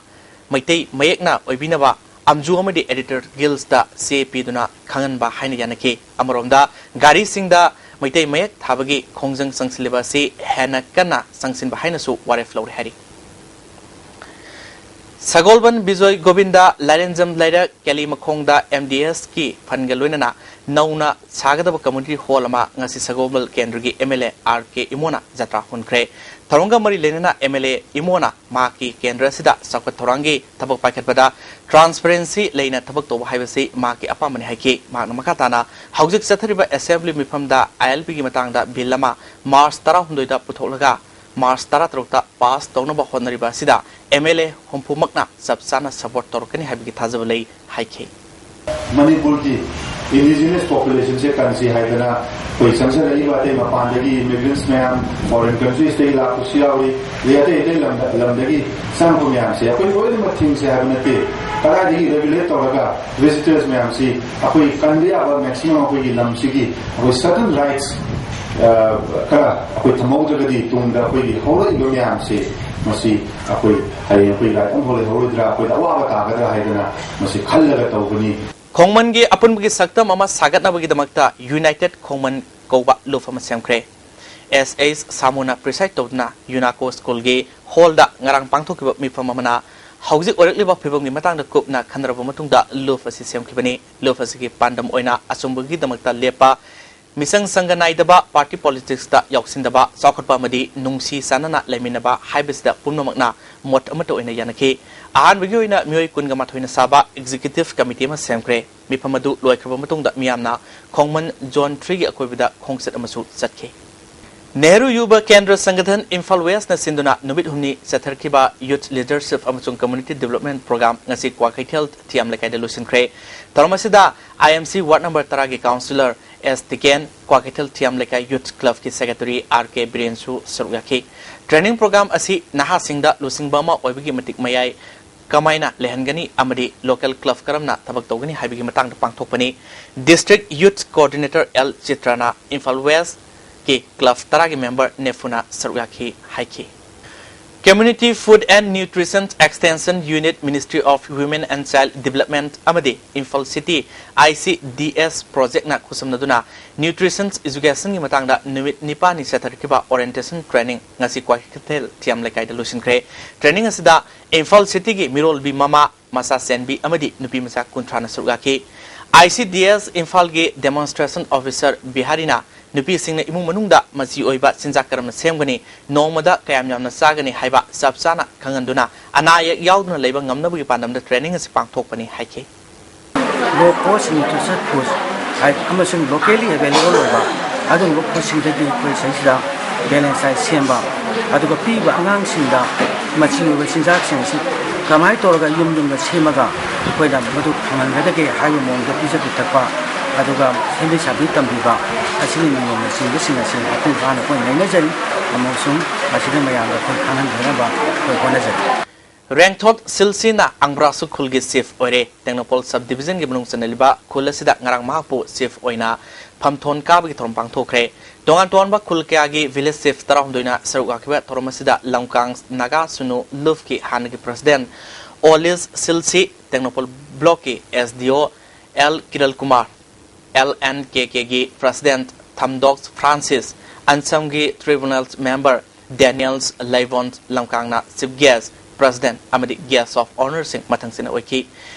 ꯃꯩꯇꯩ ꯃꯌꯦꯛꯅ ꯑꯣꯏꯕꯤꯅꯕ ꯑꯝꯖꯨ ꯑꯃꯗꯤ Editor Guilds ꯇ ꯆꯦ ꯄꯤꯗꯨꯅ ꯈꯪꯍꯟꯕ ꯍꯥꯏꯅ ꯌꯥꯅꯈꯤ꯫ ꯑꯃꯔꯣꯝꯗ, ꯒꯥꯔꯤꯁꯤꯡꯗ ꯃꯩꯇꯩ ꯃꯌꯦꯛ ꯊꯥꯕꯒꯤ ꯈꯣꯡꯖꯪ ꯆꯪꯁꯤꯜꯂꯤꯕ ꯑꯁꯤ ꯍꯦꯟꯅ ꯀꯟꯅ ꯆꯪꯁꯤꯟꯕ ꯍꯥꯏꯅꯁꯨ ꯋꯥꯔꯦꯞ ꯂꯧꯔꯦ ꯍꯥꯏꯔꯤ꯫ ꯁꯒꯣꯜꯕꯟ ꯕꯤꯖꯣꯏ ꯒꯣꯕꯤꯟꯗ ꯂꯥꯏꯔꯦꯟꯖꯝ ꯂꯩꯔꯛ ꯀꯦꯂꯤ ꯃꯈꯣꯡꯗ M D S ꯀꯤ fund ꯒ ꯂꯣꯏꯅꯅ ꯅꯧꯅ ꯁꯥꯒꯗꯕ community hall ꯑꯃ ꯉꯁꯤ ꯁꯒꯣꯜꯕꯟ ꯀꯦꯟꯗ꯭ꯔꯒꯤ M L A R K ꯏꯃꯣꯅ ꯖꯇ꯭ꯔꯥ ꯍꯨꯟꯈ꯭ꯔꯦ꯫ ꯊꯧꯔꯝꯒ ꯃꯔꯤ ꯂꯩꯅꯅ M L A ꯏꯃꯣꯅ ꯃꯍꯥꯛꯀꯤ ꯀꯦꯟꯗ꯭ꯔ ꯑꯁꯤꯗ ꯆꯥꯎꯈꯠ ꯊꯧꯔꯥꯡꯒꯤ ꯊꯕꯛ ꯄꯥꯏꯈꯠꯄꯗ transparency ꯂꯩꯅ ꯊꯕꯛ ꯇꯧꯕ ꯍꯥꯏꯕꯁꯤ ꯃꯍꯥꯛꯀꯤ ꯑꯄꯥꯝꯕꯅꯤ ꯍꯥꯏꯈꯤ꯫ ꯃꯍꯥꯛꯅ ꯃꯈꯥ ꯇꯥꯅ ꯍꯧꯖꯤꯛ ꯆꯠꯊꯔꯤꯕ assembly ꯃꯤꯐꯝꯗ I L P ꯒꯤ ꯃꯇꯥꯡꯗ bill ꯑꯃ ꯃꯥꯔꯆ ꯇꯔꯥꯍꯨꯝꯗꯣꯏꯗ ꯄꯨꯊꯣꯛꯂꯒ ꯃꯥꯔꯆ ꯇꯔꯥꯇꯔꯨꯛꯇ pass ꯇꯧꯅꯕ ꯍꯣꯠꯅꯔꯤꯕ ꯑꯁꯤꯗ M L A ꯍꯨꯝꯐꯨꯃꯛꯅ ꯆꯞ ꯆꯥꯅ support ꯇꯧꯔꯛꯀꯅꯤ ꯍꯥꯏꯕꯒꯤ ꯊꯥꯖꯕ ꯂꯩ ꯍꯥꯏꯈꯤ꯫ ꯃꯅꯤꯄꯨꯔꯒꯤ indigenous population ꯁꯦ ꯀꯟꯁꯤ ꯍꯥꯏꯗꯅ ꯑꯩꯈꯣꯏ ꯆꯪꯁꯤꯜꯂꯛꯏꯕ ꯑꯇꯩ ꯃꯄꯥꯟꯗꯒꯤ immigrants ꯃꯌꯥꯝ, foreign countries ꯇꯒꯤ ꯂꯥꯛꯄꯁꯨ ꯌꯥꯎꯔꯤ, ꯑꯗꯩ ꯑꯇꯩ ꯑꯇꯩ ꯂꯝꯗ, ꯂꯝꯗꯒꯤ ꯆꯪꯉꯛꯄ ꯃꯌꯥꯝꯁꯦ ꯑꯩꯈꯣꯏ ꯂꯣꯏꯅꯃꯛ ꯊꯤꯡꯁꯦ ꯍꯥꯏꯕ ꯅꯠꯇꯦ꯫ ꯀꯗꯥꯏꯗꯒꯤ regulate ꯇꯧꯔꯒ visitors ꯃꯌꯥꯝꯁꯤ ꯑꯩꯈꯣꯏ ꯀꯟꯕ ꯌꯥꯕ maximum ꯑꯩꯈꯣꯏꯒꯤ ꯂꯝꯁꯤꯒꯤ ꯑꯩꯈꯣꯏ certain rights, ꯑ, ꯈꯔ ꯑꯩꯈꯣꯏ ꯊꯝꯍꯧꯗ꯭ꯔꯒꯗꯤ ꯇꯨꯡꯗ ꯑꯩꯈꯣꯏꯒꯤ ꯍꯧꯔꯛꯏꯕ ꯃꯌꯥꯝꯁꯤ ꯃꯁꯤ ꯑꯩꯈꯣꯏ ꯍꯌꯦꯡ ꯑꯩꯈꯣꯏ right ꯑꯃꯐꯥꯎ ꯂꯩꯍꯧꯔꯣꯏꯗ꯭ꯔꯥ, ꯑꯩꯈꯣꯏꯗ ꯑꯋꯥꯕ ꯇꯥꯒꯗ꯭ꯔꯥ ꯍꯥꯏꯗꯅ ꯃꯁꯤ ꯈꯜꯂꯒ ꯇꯧꯕꯅꯤ꯫ ꯈꯣꯡꯃꯟꯒꯤ ꯑꯄꯨꯟꯕꯒꯤ ꯁꯛꯇꯝ ꯑꯃ ꯁꯥꯒꯠꯅꯕꯒꯤꯗꯃꯛꯇ United ꯈꯣꯡꯃꯟ ꯀꯧꯕ ꯂꯨꯞ ꯑꯃ ꯁꯦꯝꯈ꯭ꯔꯦ꯫ S H ꯁꯥꯃꯨꯅ preside ꯇꯧꯗꯨꯅ ꯌꯨꯅꯥꯀꯣ ꯁ꯭ꯀꯨꯜꯒꯤ ꯍꯣꯜꯗ ꯉꯔꯥꯡ ꯄꯥꯡꯊꯣꯛꯈꯤꯕ ꯃꯤꯐꯝ ꯑꯃꯅ ꯍꯧꯖꯤꯛ ꯑꯣꯏꯔꯛꯂꯤꯕ ꯐꯤꯕꯝꯒꯤ ꯃꯇꯥꯡꯗ ꯀꯨꯞꯅ ꯈꯟꯅꯔꯕ ꯃꯇꯨꯡꯗ ꯂꯨꯞ ꯑꯁꯤ ꯁꯦꯝꯈꯤꯕꯅꯤ꯫ ꯂꯨꯞ ꯑꯁꯤꯒꯤ ꯄꯥꯟꯗꯝ ꯑꯣꯏꯅ ꯑꯆꯨꯝꯕꯒꯤꯗꯃꯛꯇ ꯂꯦꯞꯄ, ꯃꯤꯆꯪ ꯆꯪꯒ ꯅꯥꯏꯗꯕ, ꯄꯥꯔꯇꯤ ꯄꯣꯂꯤꯇꯤꯛꯁꯇ ꯌꯥꯎꯁꯤꯟꯗꯕ, ꯆꯥꯎꯈꯠꯄ ꯑꯃꯗꯤ ꯅꯨꯡꯁꯤ ꯆꯥꯟꯅꯅ ꯂꯩꯃꯤꯟꯅꯕ ꯍꯥꯏꯕꯁꯤꯗ ꯄꯨꯝꯅꯃꯛꯅ ꯃꯣꯠ ꯑꯃꯠꯇ ꯑꯣꯏꯅ ꯌꯥꯅꯈꯤ꯫ ꯑꯍꯥꯟꯕꯒꯤ ꯑꯣꯏꯅ ꯃꯤꯑꯣꯏ ꯀꯨꯟꯒ ꯃꯥꯊꯣꯏꯅ ꯁꯥꯕ ꯑꯦꯛꯖꯤꯀ꯭ꯌꯨꯇꯤꯚ ꯀꯃꯤꯇꯤ ꯑꯃ ꯁꯦꯝꯈ꯭ꯔꯦ꯫ ꯃꯤꯐꯝ ꯑꯗꯨ ꯂꯣꯏꯈ꯭ꯔꯕ ꯃꯇꯨꯡꯗ ꯃꯤꯌꯥꯝꯅ ꯈꯣꯡꯃꯟ ꯖꯣꯟ ꯊ꯭ꯔꯤꯒꯤ ꯑꯀꯣꯏꯕꯗ ꯈꯣꯡꯆꯠ ꯑꯃꯁꯨ ꯆꯠꯈꯤ꯫ ꯅꯦꯍꯔꯨ ꯌꯨꯕ ꯀꯦꯟꯗ꯭ꯔ ꯁꯪꯒꯊꯟ ꯏꯝꯐꯥꯜ ꯋꯦꯁꯅ ꯁꯤꯟꯗꯨꯅ ꯅꯨꯃꯤꯠ ꯍꯨꯝꯅꯤ ꯆꯠꯊꯔꯛꯈꯤꯕ ꯌꯨꯊ ꯂꯤꯗꯔꯁꯤꯞ ꯑꯃꯁꯨꯡ ꯀꯝꯃ꯭ꯌꯨꯅꯤꯇꯤ ꯗꯤꯕꯦꯂꯞꯃꯦꯟ ꯄ꯭ꯔꯣꯒ꯭ꯔꯥꯝ ꯉꯁꯤ ꯀ꯭ꯋꯥꯀꯩꯊꯦꯜ ꯊꯤꯌꯥꯝ ꯂꯩꯀꯥꯏꯗ ꯂꯣꯏꯁꯤꯟꯈ꯭ꯔꯦ꯫ ꯊꯧꯔꯝ ꯑꯁꯤꯗ ꯑꯥꯏ ꯑꯦꯝ ꯁꯤ ꯋꯥꯔꯗ ꯅꯝꯕꯔ ꯇꯔꯥꯒꯤ ꯀꯥꯎꯟꯁꯤꯂꯔ ꯑꯦꯁ ꯇꯤꯀꯦꯟ, ꯀ꯭ꯋꯥꯀꯩꯊꯦꯜ ꯊꯤꯌꯥꯝ ꯂꯩꯀꯥꯏ ꯌꯨꯊ ꯀ꯭ꯂꯕꯀꯤ ꯁꯦꯀ꯭ꯔꯦꯇꯔꯤ ꯑꯥꯔ ꯀꯦ ꯕꯤꯔꯦꯟꯁꯨ ꯁꯔꯨꯛ ꯌꯥꯈꯤ꯫ ꯇ꯭ꯔꯦꯅꯤꯡ ꯄ꯭ꯔꯣꯒ꯭ꯔꯥꯝ ꯑꯁꯤ ꯅꯍꯥꯁꯤꯡꯗ ꯂꯨꯆꯤꯡꯕ ꯑꯃ ꯑꯣꯏꯕꯒꯤ ꯃꯇꯤꯛ ꯃꯌꯥꯏ ꯀꯃꯥꯏꯅ ꯂꯩꯍꯟꯒꯅꯤ ꯑꯃꯗꯤ ꯂꯣꯀꯦꯜ ꯀ꯭ꯂꯕ ꯀꯔꯝꯅ ꯊꯕꯛ ꯇꯧꯒꯅꯤ ꯍꯥꯏꯕꯒꯤ ꯃꯇꯥꯡꯗ ꯄꯥꯡꯊꯣꯛꯄꯅꯤ꯫ ꯗꯤꯁꯇ꯭ꯔꯤꯛ ꯌꯨꯊ ꯀꯣꯑꯣꯔꯗꯤꯅꯦꯇꯔ ꯑꯦꯜ ꯆꯤꯇ꯭ꯔꯅ ꯏꯝꯐꯥꯜ ꯋꯦꯁꯀꯤ ꯀ꯭ꯂꯕ ꯇꯔꯥꯒꯤ ꯃꯦꯝꯕꯔ ꯅꯤꯐꯨꯅ ꯁꯔꯨꯛ ꯌꯥꯈꯤ ꯍꯥꯏꯈꯤ꯫ Community Food and Nutrition Extension Unit, Ministry of Women and Child Development ꯑꯃꯗꯤ Imphal city I C D S ꯄ꯭ꯔꯣꯖꯦꯛꯅ ꯈꯨꯠꯁꯝꯅꯗꯨꯅ nutrition ꯏꯖꯨꯀꯦꯁꯟꯒꯤ ꯃꯇꯥꯡꯗ ꯅꯨꯃꯤꯠ ꯅꯤꯄꯥꯜꯅꯤ ꯆꯠꯊꯔꯛꯈꯤꯕ ꯑꯣꯔꯤꯌꯦꯟꯇꯦꯁꯟ ꯇ꯭ꯔꯦꯅꯤꯡ ꯉꯁꯤ ꯀ꯭ꯋꯥꯀꯩꯊꯦꯜ ꯊꯤꯌꯥꯝ ꯂꯩꯀꯥꯏꯗ ꯂꯣꯏꯁꯤꯟꯈ꯭ꯔꯦ꯫ ꯇ꯭ꯔꯦꯅꯤꯡ ꯑꯁꯤꯗ ꯏꯝꯐꯥꯜ ꯁꯤꯇꯤꯒꯤ ꯃꯤꯔꯣꯜꯕꯤ ꯃꯃꯥ, ꯃꯆꯥ ꯆꯦꯟꯕꯤ ꯑꯃꯗꯤ ꯅꯨꯄꯤ ꯃꯆꯥ ꯀꯨꯟꯊ꯭ꯔꯥꯅ ꯁꯔꯨꯛ ꯌꯥꯈꯤ꯫ ꯑꯥꯏ ꯁꯤ ꯗꯤ ꯑꯦꯁ ꯏꯝꯐꯥꯜꯒꯤ ꯗꯦꯃꯣꯟꯁꯇ꯭ꯔꯦꯁꯟ ꯑꯣꯐꯤꯁꯔ ꯕꯤꯍꯥꯔꯤꯅ ꯅꯨꯄꯤꯁꯤꯡꯅ ꯏꯃꯨꯡ ꯃꯅꯨꯡꯗ ꯃꯆꯤ ꯑꯣꯏꯕ ꯆꯤꯟꯖꯥꯛ ꯀꯔꯝꯅ ꯁꯦꯝꯒꯅꯤ, ꯅꯣꯡꯃꯗ ꯀꯌꯥꯝ ꯌꯥꯝꯅ ꯆꯥꯒꯅꯤ ꯍꯥꯏꯕ ꯆꯞ ꯆꯥꯅ ꯈꯪꯍꯟꯗꯨꯅ ꯑꯅꯥ ꯑꯌꯦꯛ ꯌꯥꯎꯗꯅ ꯂꯩꯕ ꯉꯝꯅꯕꯒꯤ ꯄꯥꯟꯗꯝꯗ ꯇ꯭ꯔꯦꯅꯤꯡ ꯑꯁꯤ ꯄꯥꯡꯊꯣꯛꯄꯅꯤ ꯍꯥꯏꯈꯤ꯫ Low cost nutrition food ꯍꯥꯏ ꯑꯃꯁꯨꯡ locally available ꯑꯣꯏꯕ ꯑꯗꯨꯒꯨꯝꯕ ꯐꯨꯗꯁꯤꯡꯗꯒꯤ ꯑꯩꯈꯣꯏ ꯁꯤꯗꯩꯁꯤꯗ ꯕꯦꯂꯦꯟꯁ ꯗꯥꯏꯠ ꯁꯦꯝꯕ, ꯑꯗꯨꯒ ꯄꯤꯕ ꯑꯉꯥꯡꯁꯤꯡꯗ ꯃꯆꯤ ꯑꯣꯏꯕ ꯆꯤꯟꯖꯥꯛꯁꯤꯡ ꯑꯁꯤ ꯀꯃꯥꯏꯅ ꯇꯧꯔꯒ ꯌꯨꯝ ꯌꯨꯝꯗ ꯁꯦꯝꯃꯒ ꯑꯩꯈꯣꯏꯅ ꯃꯗꯨ ꯐꯪꯍꯟꯒꯗꯒꯦ ꯍꯥꯏꯕ ꯃꯑꯣꯡꯗ ꯄꯤꯖ ꯄꯤꯊꯛꯄ, ꯑꯗꯨꯒ ꯁꯦꯝꯕꯤ ꯁꯥꯕꯤ ꯇꯝꯕꯤꯕ ꯑꯁꯤꯒꯨꯝꯕꯅꯆꯤꯡꯕꯁꯤꯡ ꯑꯁꯤ ꯃꯄꯨꯡ ꯐꯥꯅ ꯑꯩꯈꯣꯏ ꯅꯩꯅꯖꯔꯤ ꯑꯃꯁꯨꯡ ꯃꯁꯤꯗ ꯃꯌꯥꯝꯗ ꯑꯩꯈꯣꯏ ꯈꯪꯍꯟꯕꯤꯅꯕ ꯑꯩꯈꯣꯏ ꯍꯣꯠꯅꯖꯔꯤ꯫ ꯔꯦꯡꯊꯣꯠ ꯁꯤꯜꯁꯤꯅ ꯑꯪꯕ꯭ꯔꯥꯁꯨ ꯈꯨꯜꯒꯤ ꯆꯤꯐ ꯑꯣꯏꯔꯦ꯫ ꯇꯦꯡꯅꯧꯄꯜ ꯁꯕ ꯗꯤꯕꯤꯖꯟꯒꯤ ꯃꯅꯨꯡ ꯆꯟꯅꯂꯤꯕ ꯈꯨꯜ ꯑꯁꯤꯗ ꯉꯔꯥꯡ ꯃꯍꯥꯛꯄꯨ ꯆꯤꯐ ꯑꯣꯏꯅ ꯐꯝꯊꯣꯟ ꯀꯥꯕꯒꯤ ꯊꯧꯔꯝ ꯄꯥꯡꯊꯣꯛꯈ꯭ꯔꯦ꯫ ꯇꯣꯉꯥꯟ ꯇꯣꯉꯥꯟꯕ ꯈꯨꯜ ꯀꯌꯥꯒꯤ ꯚꯤꯂꯦꯖ ꯆꯤꯐ ꯇꯔꯥꯍꯨꯝꯗꯣꯏꯅ ꯁꯔꯨꯛ ꯌꯥꯈꯤꯕ ꯊꯧꯔꯝ ꯑꯁꯤꯗ ꯂꯝꯀꯥꯡ ꯅꯥꯒꯥ ꯁꯨꯅꯨ ꯂꯨꯞꯀꯤ ꯍꯥꯟꯅꯒꯤ president ꯑꯣꯂꯤꯁ ꯁꯤꯜꯁꯤ, Tengnoupal ꯕ꯭ꯂꯣꯛꯀꯤ S D O L Kiral Kumar, L N K ꯀꯦꯒꯤ ꯄ꯭ꯔꯁꯤꯗꯦꯟ ꯊꯝꯗꯣꯛ ꯐ꯭ꯔꯥꯟꯁꯤꯁ, ꯑꯟꯁꯝꯒꯤ ꯇ꯭ꯔꯤꯕꯨꯅꯦꯜ ꯃꯦꯝꯕꯔ ꯗꯦꯅꯤꯌꯦꯜ ꯂꯩꯕꯣꯟ ꯂꯝꯀꯥꯡꯅ ꯆꯤꯐ ꯒꯦꯁ President ꯑꯃꯗꯤ Guest of Honourꯁꯤꯡ ꯃꯊꯪꯁꯤꯠꯅ ꯑꯣꯏꯈꯤ꯫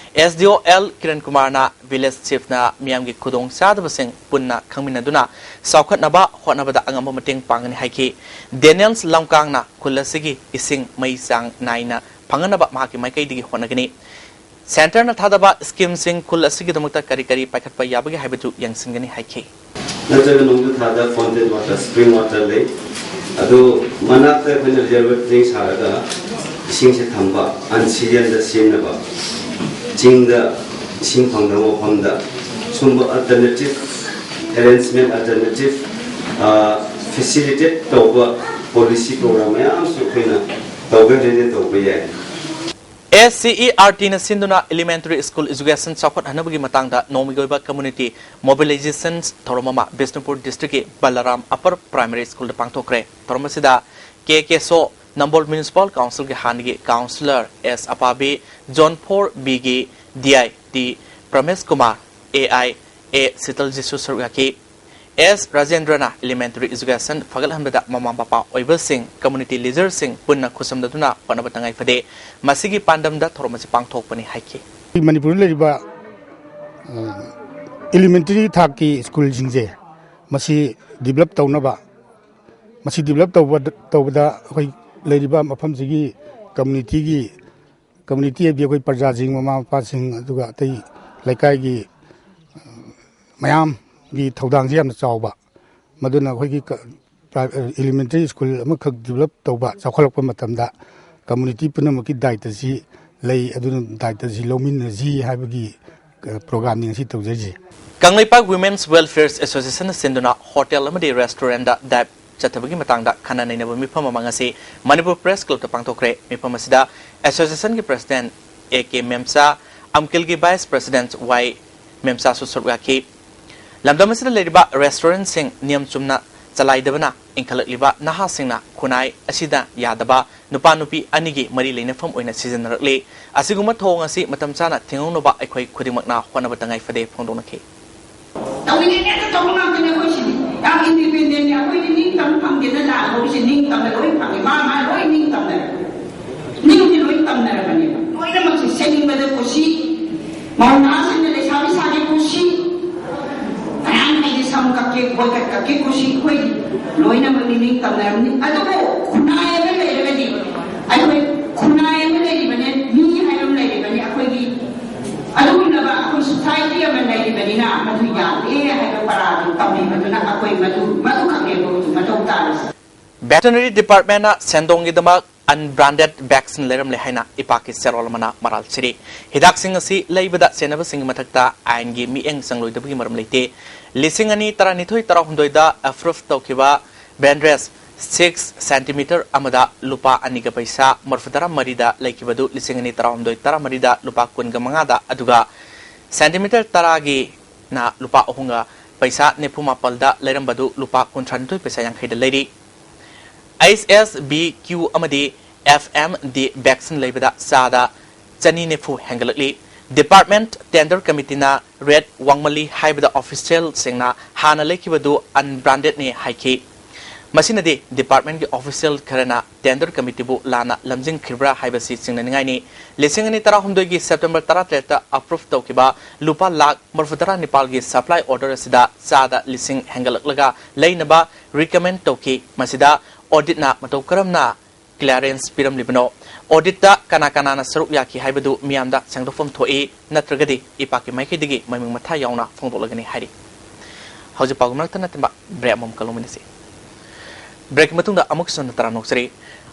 S D O L Kiran ꯀꯨꯃꯥꯔꯅ Village Chiefꯅ ꯃꯤꯌꯥꯝꯒꯤ ꯈꯨꯗꯣꯡꯆꯥꯗꯕꯁꯤꯡ ꯄꯨꯟꯅ ꯈꯪꯃꯤꯟꯅꯗꯨꯅ ꯆꯥꯎꯈꯠꯅꯕ ꯍꯣꯠꯅꯕꯗ ꯑꯉꯝꯕ ꯃꯇꯦꯡ ꯄꯥꯡꯒꯅꯤ ꯍꯥꯏꯈꯤ꯫ Daniels ꯂꯝꯀꯥꯡꯅ ꯈꯨꯜ ꯑꯁꯤꯒꯤ ꯏꯁꯤꯡ ꯃꯩ ꯆꯥꯡ ꯅꯥꯏꯅ ꯐꯪꯍꯟꯅꯕ ꯃꯍꯥꯛꯀꯤ ꯃꯥꯏꯀꯩꯗꯒꯤ ꯍꯣꯠꯅꯒꯅꯤ꯫ Centreꯅ ꯊꯥꯗꯕ schemeꯁꯤꯡ ꯈꯨꯜ ꯑꯁꯤꯒꯤꯗꯃꯛꯇ ꯀꯔꯤ ꯀꯔꯤ ꯄꯥꯏꯈꯠꯄ ꯌꯥꯕꯒꯦ ꯍꯥꯏꯕꯗꯨ ꯌꯦꯡꯁꯤꯟꯒꯅꯤ ꯍꯥꯏꯈꯤ꯫ ꯅꯠꯇ꯭ꯔꯒ ꯅꯣꯡꯖꯨ ꯊꯥꯗ fountain water, spring water ꯂꯩ꯫ ꯑꯗꯨ ꯃꯅꯥꯛꯇ ꯑꯩꯈꯣꯏꯅ reservoir tank ꯁꯥꯔꯒ ꯏꯁꯤꯡꯁꯦ ꯊꯝꯕ, unseasonꯗ ꯁꯤꯖꯤꯟꯅꯕ, ꯆꯤꯡꯗ ꯏꯁꯤꯡ ꯐꯪꯗꯕ ꯃꯐꯝꯗ ꯁꯨꯝꯕ alternative arrangement, alternative, ꯑ, facilitate ꯇꯧꯕ policy program ꯃꯌꯥꯝꯁꯨ ꯑꯩꯈꯣꯏꯅ ꯇꯧꯒꯗ꯭ꯔꯗꯤ ꯇꯧꯕ ꯌꯥꯏ꯫ S C E R Tꯅ ꯁꯤꯟꯗꯨꯅ Elementary School Education ꯆꯥꯎꯈꯠꯍꯟꯅꯕꯒꯤ ꯃꯇꯥꯡꯗ ꯅꯣꯡꯃꯒꯤ ꯑꯣꯏꯕ community mobilization ꯊꯧꯔꯝ ꯑꯃ ꯕꯤꯁꯅꯨꯄꯨꯔ districtꯀꯤ ꯕꯂꯥꯔꯥꯝ Upper Primary Schoolꯗ ꯄꯥꯡꯊꯣꯛꯈ꯭ꯔꯦ꯫ ꯊꯧꯔꯝ ꯑꯁꯤꯗ K K ꯁꯣ, ꯅꯝꯕꯣꯜ Municipal Councilꯒꯤ ꯍꯥꯟꯅꯒꯤ Councillor S ꯑꯄꯥꯕꯤ, Zone four Bꯒꯤ D I D ꯄ꯭ꯔꯃꯦꯁ Kumar, A I A ꯁꯤꯇꯜꯖꯤꯠꯁꯨ ꯁꯔꯨꯛ ꯌꯥꯈꯤ꯫ S ꯔꯥꯖꯦꯟꯗ꯭ꯔꯅ Elementary Education ꯐꯒꯠꯍꯟꯕꯗ ꯃꯃꯥ ꯃꯄꯥ ꯑꯣꯏꯕꯁꯤꯡ, community leaderꯁꯤꯡ ꯄꯨꯟꯅ ꯈꯨꯠꯁꯝꯅꯗꯨꯅ ꯍꯣꯠꯅꯕ ꯇꯉꯥꯏ ꯐꯗꯦ꯫ ꯃꯁꯤꯒꯤ ꯄꯥꯟꯗꯝꯗ ꯊꯧꯔꯝ ꯑꯁꯤ ꯄꯥꯡꯊꯣꯛꯄꯅꯤ ꯍꯥꯏꯈꯤ꯫ ꯃꯅꯤꯄꯨꯔꯗ ꯂꯩꯔꯤꯕ, ꯑ, elementary ꯊꯥꯛꯀꯤ schoolꯁꯤꯡꯁꯦ ꯃꯁꯤ develop ꯇꯧꯅꯕ, ꯃꯁꯤ develop ꯇꯧꯕꯗ, ꯇꯧꯕꯗ ꯑꯩꯈꯣꯏ ꯂꯩꯔꯤꯕ ꯃꯐꯝꯁꯤꯒꯤ communityꯒꯤ, community ꯍꯥꯏꯕꯗꯤ ꯑꯩꯈꯣꯏ ꯄ꯭ꯔꯖꯥꯁꯤꯡ, ꯃꯃꯥ ꯃꯄꯥꯁꯤꯡ, ꯑꯗꯨꯒ ꯑꯇꯩ ꯂꯩꯀꯥꯏꯒꯤ, ꯑ, ꯃꯌꯥꯝꯒꯤ ꯊꯧꯗꯥꯡꯁꯤ ꯌꯥꯝꯅ ꯆꯥꯎꯕ꯫ ꯃꯗꯨꯅ ꯑꯩꯈꯣꯏꯒꯤ ꯀ-, pri-, elementary school ꯑꯃꯈꯛ develop ꯇꯧꯕ, ꯆꯥꯎꯈꯠꯂꯛꯄ ꯃꯇꯝꯗ community ꯄꯨꯝꯅꯃꯛꯀꯤ ꯗꯥꯏꯇꯁꯤ ꯂꯩ, ꯑꯗꯨꯅ ꯗꯥꯏꯇꯁꯤ ꯂꯧꯃꯤꯟꯅꯁꯤ ꯍꯥꯏꯕꯒꯤ, ꯑ, programꯅꯤ ꯉꯁꯤ ꯇꯧꯖꯔꯤꯁꯤ꯫ ꯀꯪꯂꯩꯄꯥꯛ Women's Welfare Associationꯅ ꯁꯤꯟꯗꯨꯅ hotel ꯑꯃꯗꯤ restaurantꯗ dive ꯆꯠꯊꯕꯒꯤ ꯃꯇꯥꯡꯗ ꯈꯟꯅ ꯅꯩꯅꯕ ꯃꯤꯐꯝ ꯑꯃ ꯉꯁꯤ ꯃꯅꯤꯄꯨꯔ Press Clubꯇ ꯄꯥꯡꯊꯣꯛꯈ꯭ꯔꯦ꯫ ꯃꯤꯐꯝ ꯑꯁꯤꯗ associationꯒꯤ President A K ꯃꯦꯝꯆꯥ, ꯑꯝꯀꯤꯜꯒꯤ Vice President Y ꯃꯦꯝꯆꯥꯁꯨ ꯁꯔꯨꯛ ꯌꯥꯈꯤ꯫ ꯂꯝꯗꯝ ꯑꯁꯤꯗ ꯂꯩꯔꯤꯕ restaurantꯁꯤꯡ ꯅꯤꯌꯝ ꯆꯨꯝꯅ ꯆꯂꯥꯏꯗꯕꯅ ꯏꯟꯈꯠꯂꯛꯂꯤꯕ ꯅꯍꯥꯁꯤꯡꯅ ꯈꯨꯟꯅꯥꯏ ꯑꯁꯤꯗ ꯌꯥꯗꯕ ꯅꯨꯄꯥ ꯅꯨꯄꯤ ꯑꯅꯤꯒꯤ ꯃꯔꯤ ꯂꯩꯅꯐꯝ ꯑꯣꯏꯅ ꯁꯤꯖꯤꯟꯅꯔꯛꯂꯤ꯫ ꯑꯁꯤꯒꯨꯝꯕ ꯊꯧꯑꯣꯡ ꯑꯁꯤ ꯃꯇꯝ ꯆꯥꯅ ꯊꯤꯡꯍꯧꯅꯕ ꯑꯩꯈꯣꯏ ꯈꯨꯗꯤꯡꯃꯛꯅ ꯍꯣꯠꯅꯕ ꯇꯉꯥꯏ ꯐꯗꯦ ꯐꯣꯡꯗꯣꯛꯅꯈꯤ꯫ ꯇꯧꯅꯤꯡꯉꯦ ꯍꯦꯛꯇ ꯇꯧꯕ ꯉꯥꯛꯇꯅꯦ ꯑꯩꯈꯣꯏ ꯁꯤꯗꯤ꯫ ꯌꯥꯝ independentꯅꯦ꯫ ꯑꯩꯈꯣꯏꯗꯤ ꯅꯤꯡꯇꯝꯕ ꯐꯪꯗꯦꯅ ꯂꯥꯛꯑꯒ ꯍꯧꯖꯤꯛꯁꯦ ꯅꯤꯡꯇꯝꯅ ꯂꯣꯏ ꯐꯪꯉꯦ꯫ ꯃꯥ ꯃꯥ ꯂꯣꯏ ꯅꯤꯡꯇꯝꯅꯔꯦ꯫ ꯅꯤꯡ ꯂꯣꯏꯅꯃꯛ ꯅꯤꯡ ꯇꯝꯅꯔꯝꯅꯤ꯫ ꯑꯗꯨꯕꯨ ꯈꯨꯟꯅꯥꯏ ꯑꯃ ꯂꯩꯔꯒꯗꯤ, ꯑꯩꯈꯣꯏ ꯈꯨꯟꯅꯥꯏ ꯑꯃ ꯂꯩꯔꯤꯕꯅꯦ, ꯃꯤ ꯍꯥꯏꯕ ꯑꯃ ꯂꯩꯔꯤꯕꯅꯦ, ꯑꯩꯈꯣꯏꯒꯤ ꯑꯗꯨꯒꯨꯝꯂꯕ ꯑꯩꯈꯣꯏ ꯁꯣꯁꯥꯏꯇꯤ ꯑꯃ ꯂꯩꯔꯤꯕꯅꯤꯅ ꯃꯗꯨ ꯌꯥꯗꯦ ꯍꯥꯏꯕ ꯄꯔꯥꯗꯨ ꯇꯝꯕꯤꯕꯗꯨꯅ ꯑꯩꯈꯣꯏ ꯃꯗꯨ, ꯃꯗꯨꯈꯛꯅꯦꯕ ꯍꯧꯖꯤꯛ ꯃꯊꯧ ꯇꯥꯔꯤꯁꯦ꯫ Veterinary Department ꯅ ꯁꯦꯟꯗꯣꯡꯒꯤꯗꯃꯛ unbranded vaccine ꯂꯩꯔꯝꯂꯦ ꯍꯥꯏꯅ ꯏꯄꯥꯛꯀꯤ ꯆꯦꯔꯣꯜ ꯑꯃꯅ ꯃꯔꯥꯜ ꯁꯤꯔꯤ꯫ ꯍꯤꯗꯥꯛꯁꯤꯡ ꯑꯁꯤ ꯂꯩꯕꯗ ꯆꯦꯟꯅꯕꯁꯤꯡꯒꯤ ꯃꯊꯛꯇ ꯑꯥꯏꯟꯒꯤ ꯃꯤꯠꯌꯦꯡ ꯆꯪꯂꯣꯏꯗꯕꯒꯤ ꯃꯔꯝ ꯂꯩꯇꯦ꯫ ꯂꯤꯁꯤꯡ ꯑꯅꯤ ꯇꯔꯥꯅꯤꯊꯣꯏ ꯇꯔꯥꯍꯨꯝꯗꯣꯏꯗ approve ꯇꯧꯈꯤꯕ Bendress six centimeter ꯑꯃꯗ ꯂꯨꯄꯥ ꯑꯅꯤꯒ ꯄꯩꯁꯥ ꯃꯔꯤꯐꯨꯇꯔꯥ ꯃꯔꯤꯗ ꯂꯩꯈꯤꯕꯗꯨ ꯂꯤꯁꯤꯡ ꯑꯅꯤ ꯇꯔꯥꯍꯨꯝꯗꯣꯏ ꯇꯔꯥꯃꯔꯤꯗ ꯂꯨꯄꯥ ꯀꯨꯟꯒ ꯃꯉꯥꯗ, ꯑꯗꯨꯒ centimeter ꯇꯔꯥꯒꯤꯅ ꯂꯨꯄꯥ ꯑꯍꯨꯝꯒ ꯄꯩꯁꯥ ꯅꯤꯐꯨ ꯃꯥꯄꯜꯗ ꯂꯩꯔꯝꯕꯗꯨ ꯂꯨꯄꯥ ꯀꯨꯟꯊ꯭ꯔꯥꯅꯤꯊꯣꯏ ꯄꯩꯁꯥ ꯌꯥꯡꯈꯩꯗ ꯂꯩꯔꯤ꯫ H S V Q ꯑꯃꯗꯤ F M D vaccine ꯂꯩꯕꯗ ꯆꯥꯗ ꯆꯅꯤ ꯅꯤꯐꯨ ꯍꯦꯟꯒꯠꯂꯛꯂꯤ꯫ Department Tender Committee ꯅ rate ꯋꯥꯡꯃꯜꯂꯤ ꯍꯥꯏꯕꯗ official ꯁꯤꯡꯅ ꯍꯥꯟꯅ ꯂꯩꯈꯤꯕꯗꯨ unbranded ꯅꯤ ꯍꯥꯏꯈꯤ꯫ ꯃꯁꯤꯅꯗꯤ department ꯀꯤ official ꯈꯔꯅ tender committee ꯕꯨ ꯂꯥꯟꯅ ꯂꯝꯖꯤꯡꯈꯤꯕ꯭ꯔꯥ ꯍꯥꯏꯕꯁꯤ ꯆꯤꯡꯅꯅꯤꯡꯉꯥꯏꯅꯤ꯫ ꯂꯤꯁꯤꯡ ꯑꯅꯤ ꯇꯔꯥꯍꯨꯝꯗꯣꯏꯒꯤ September ꯇꯔꯥꯇꯔꯦꯠꯇ approve ꯇꯧꯈꯤꯕ ꯂꯨꯄꯥ ꯂꯥꯈ ꯃꯔꯤꯐꯨꯇꯔꯥ ꯅꯤꯄꯥꯜꯒꯤ supply order ꯑꯁꯤꯗ ꯆꯥꯗ ꯂꯤꯁꯤꯡ ꯍꯦꯟꯒꯠꯂꯛꯂꯒ ꯂꯩꯅꯕ recommend ꯇꯧꯈꯤ꯫ ꯃꯁꯤꯗ audit ꯅ ꯃꯇꯧ ꯀꯔꯝꯅ clearance ꯄꯤꯔꯝꯂꯤꯕꯅꯣ? Audit ꯇ ꯀꯅꯥ ꯀꯅꯥꯅ ꯁꯔꯨꯛ ꯌꯥꯈꯤ ꯍꯥꯏꯕꯗꯨ ꯃꯤꯌꯥꯝꯗ ꯁꯦꯡꯗꯣꯛꯐꯝ ꯊꯣꯛꯏ, ꯅꯠꯇ꯭ꯔꯒꯗꯤ ꯏꯄꯥꯛꯀꯤ ꯃꯥꯏꯀꯩꯗꯒꯤ ꯃꯃꯤꯡ ꯃꯊꯥ ꯌꯥꯎꯅ ꯐꯣꯡꯗꯣꯛꯂꯒꯅꯤ ꯍꯥꯏꯔꯤ꯫ ꯍꯧꯖꯤꯛ ꯄꯥꯎꯒꯤ ꯃꯔꯛꯇ ꯅꯠꯇꯕ break ꯑꯃꯃꯝ ꯀꯜꯂꯨꯃꯤꯟꯅꯁꯤ꯫ Break ꯀꯤ ꯃꯇꯨꯡꯗ ꯑꯃꯨꯛꯁꯨ ꯍꯟꯅ ꯇꯔꯥꯝꯅ ꯑꯣꯛꯆꯔꯤ꯫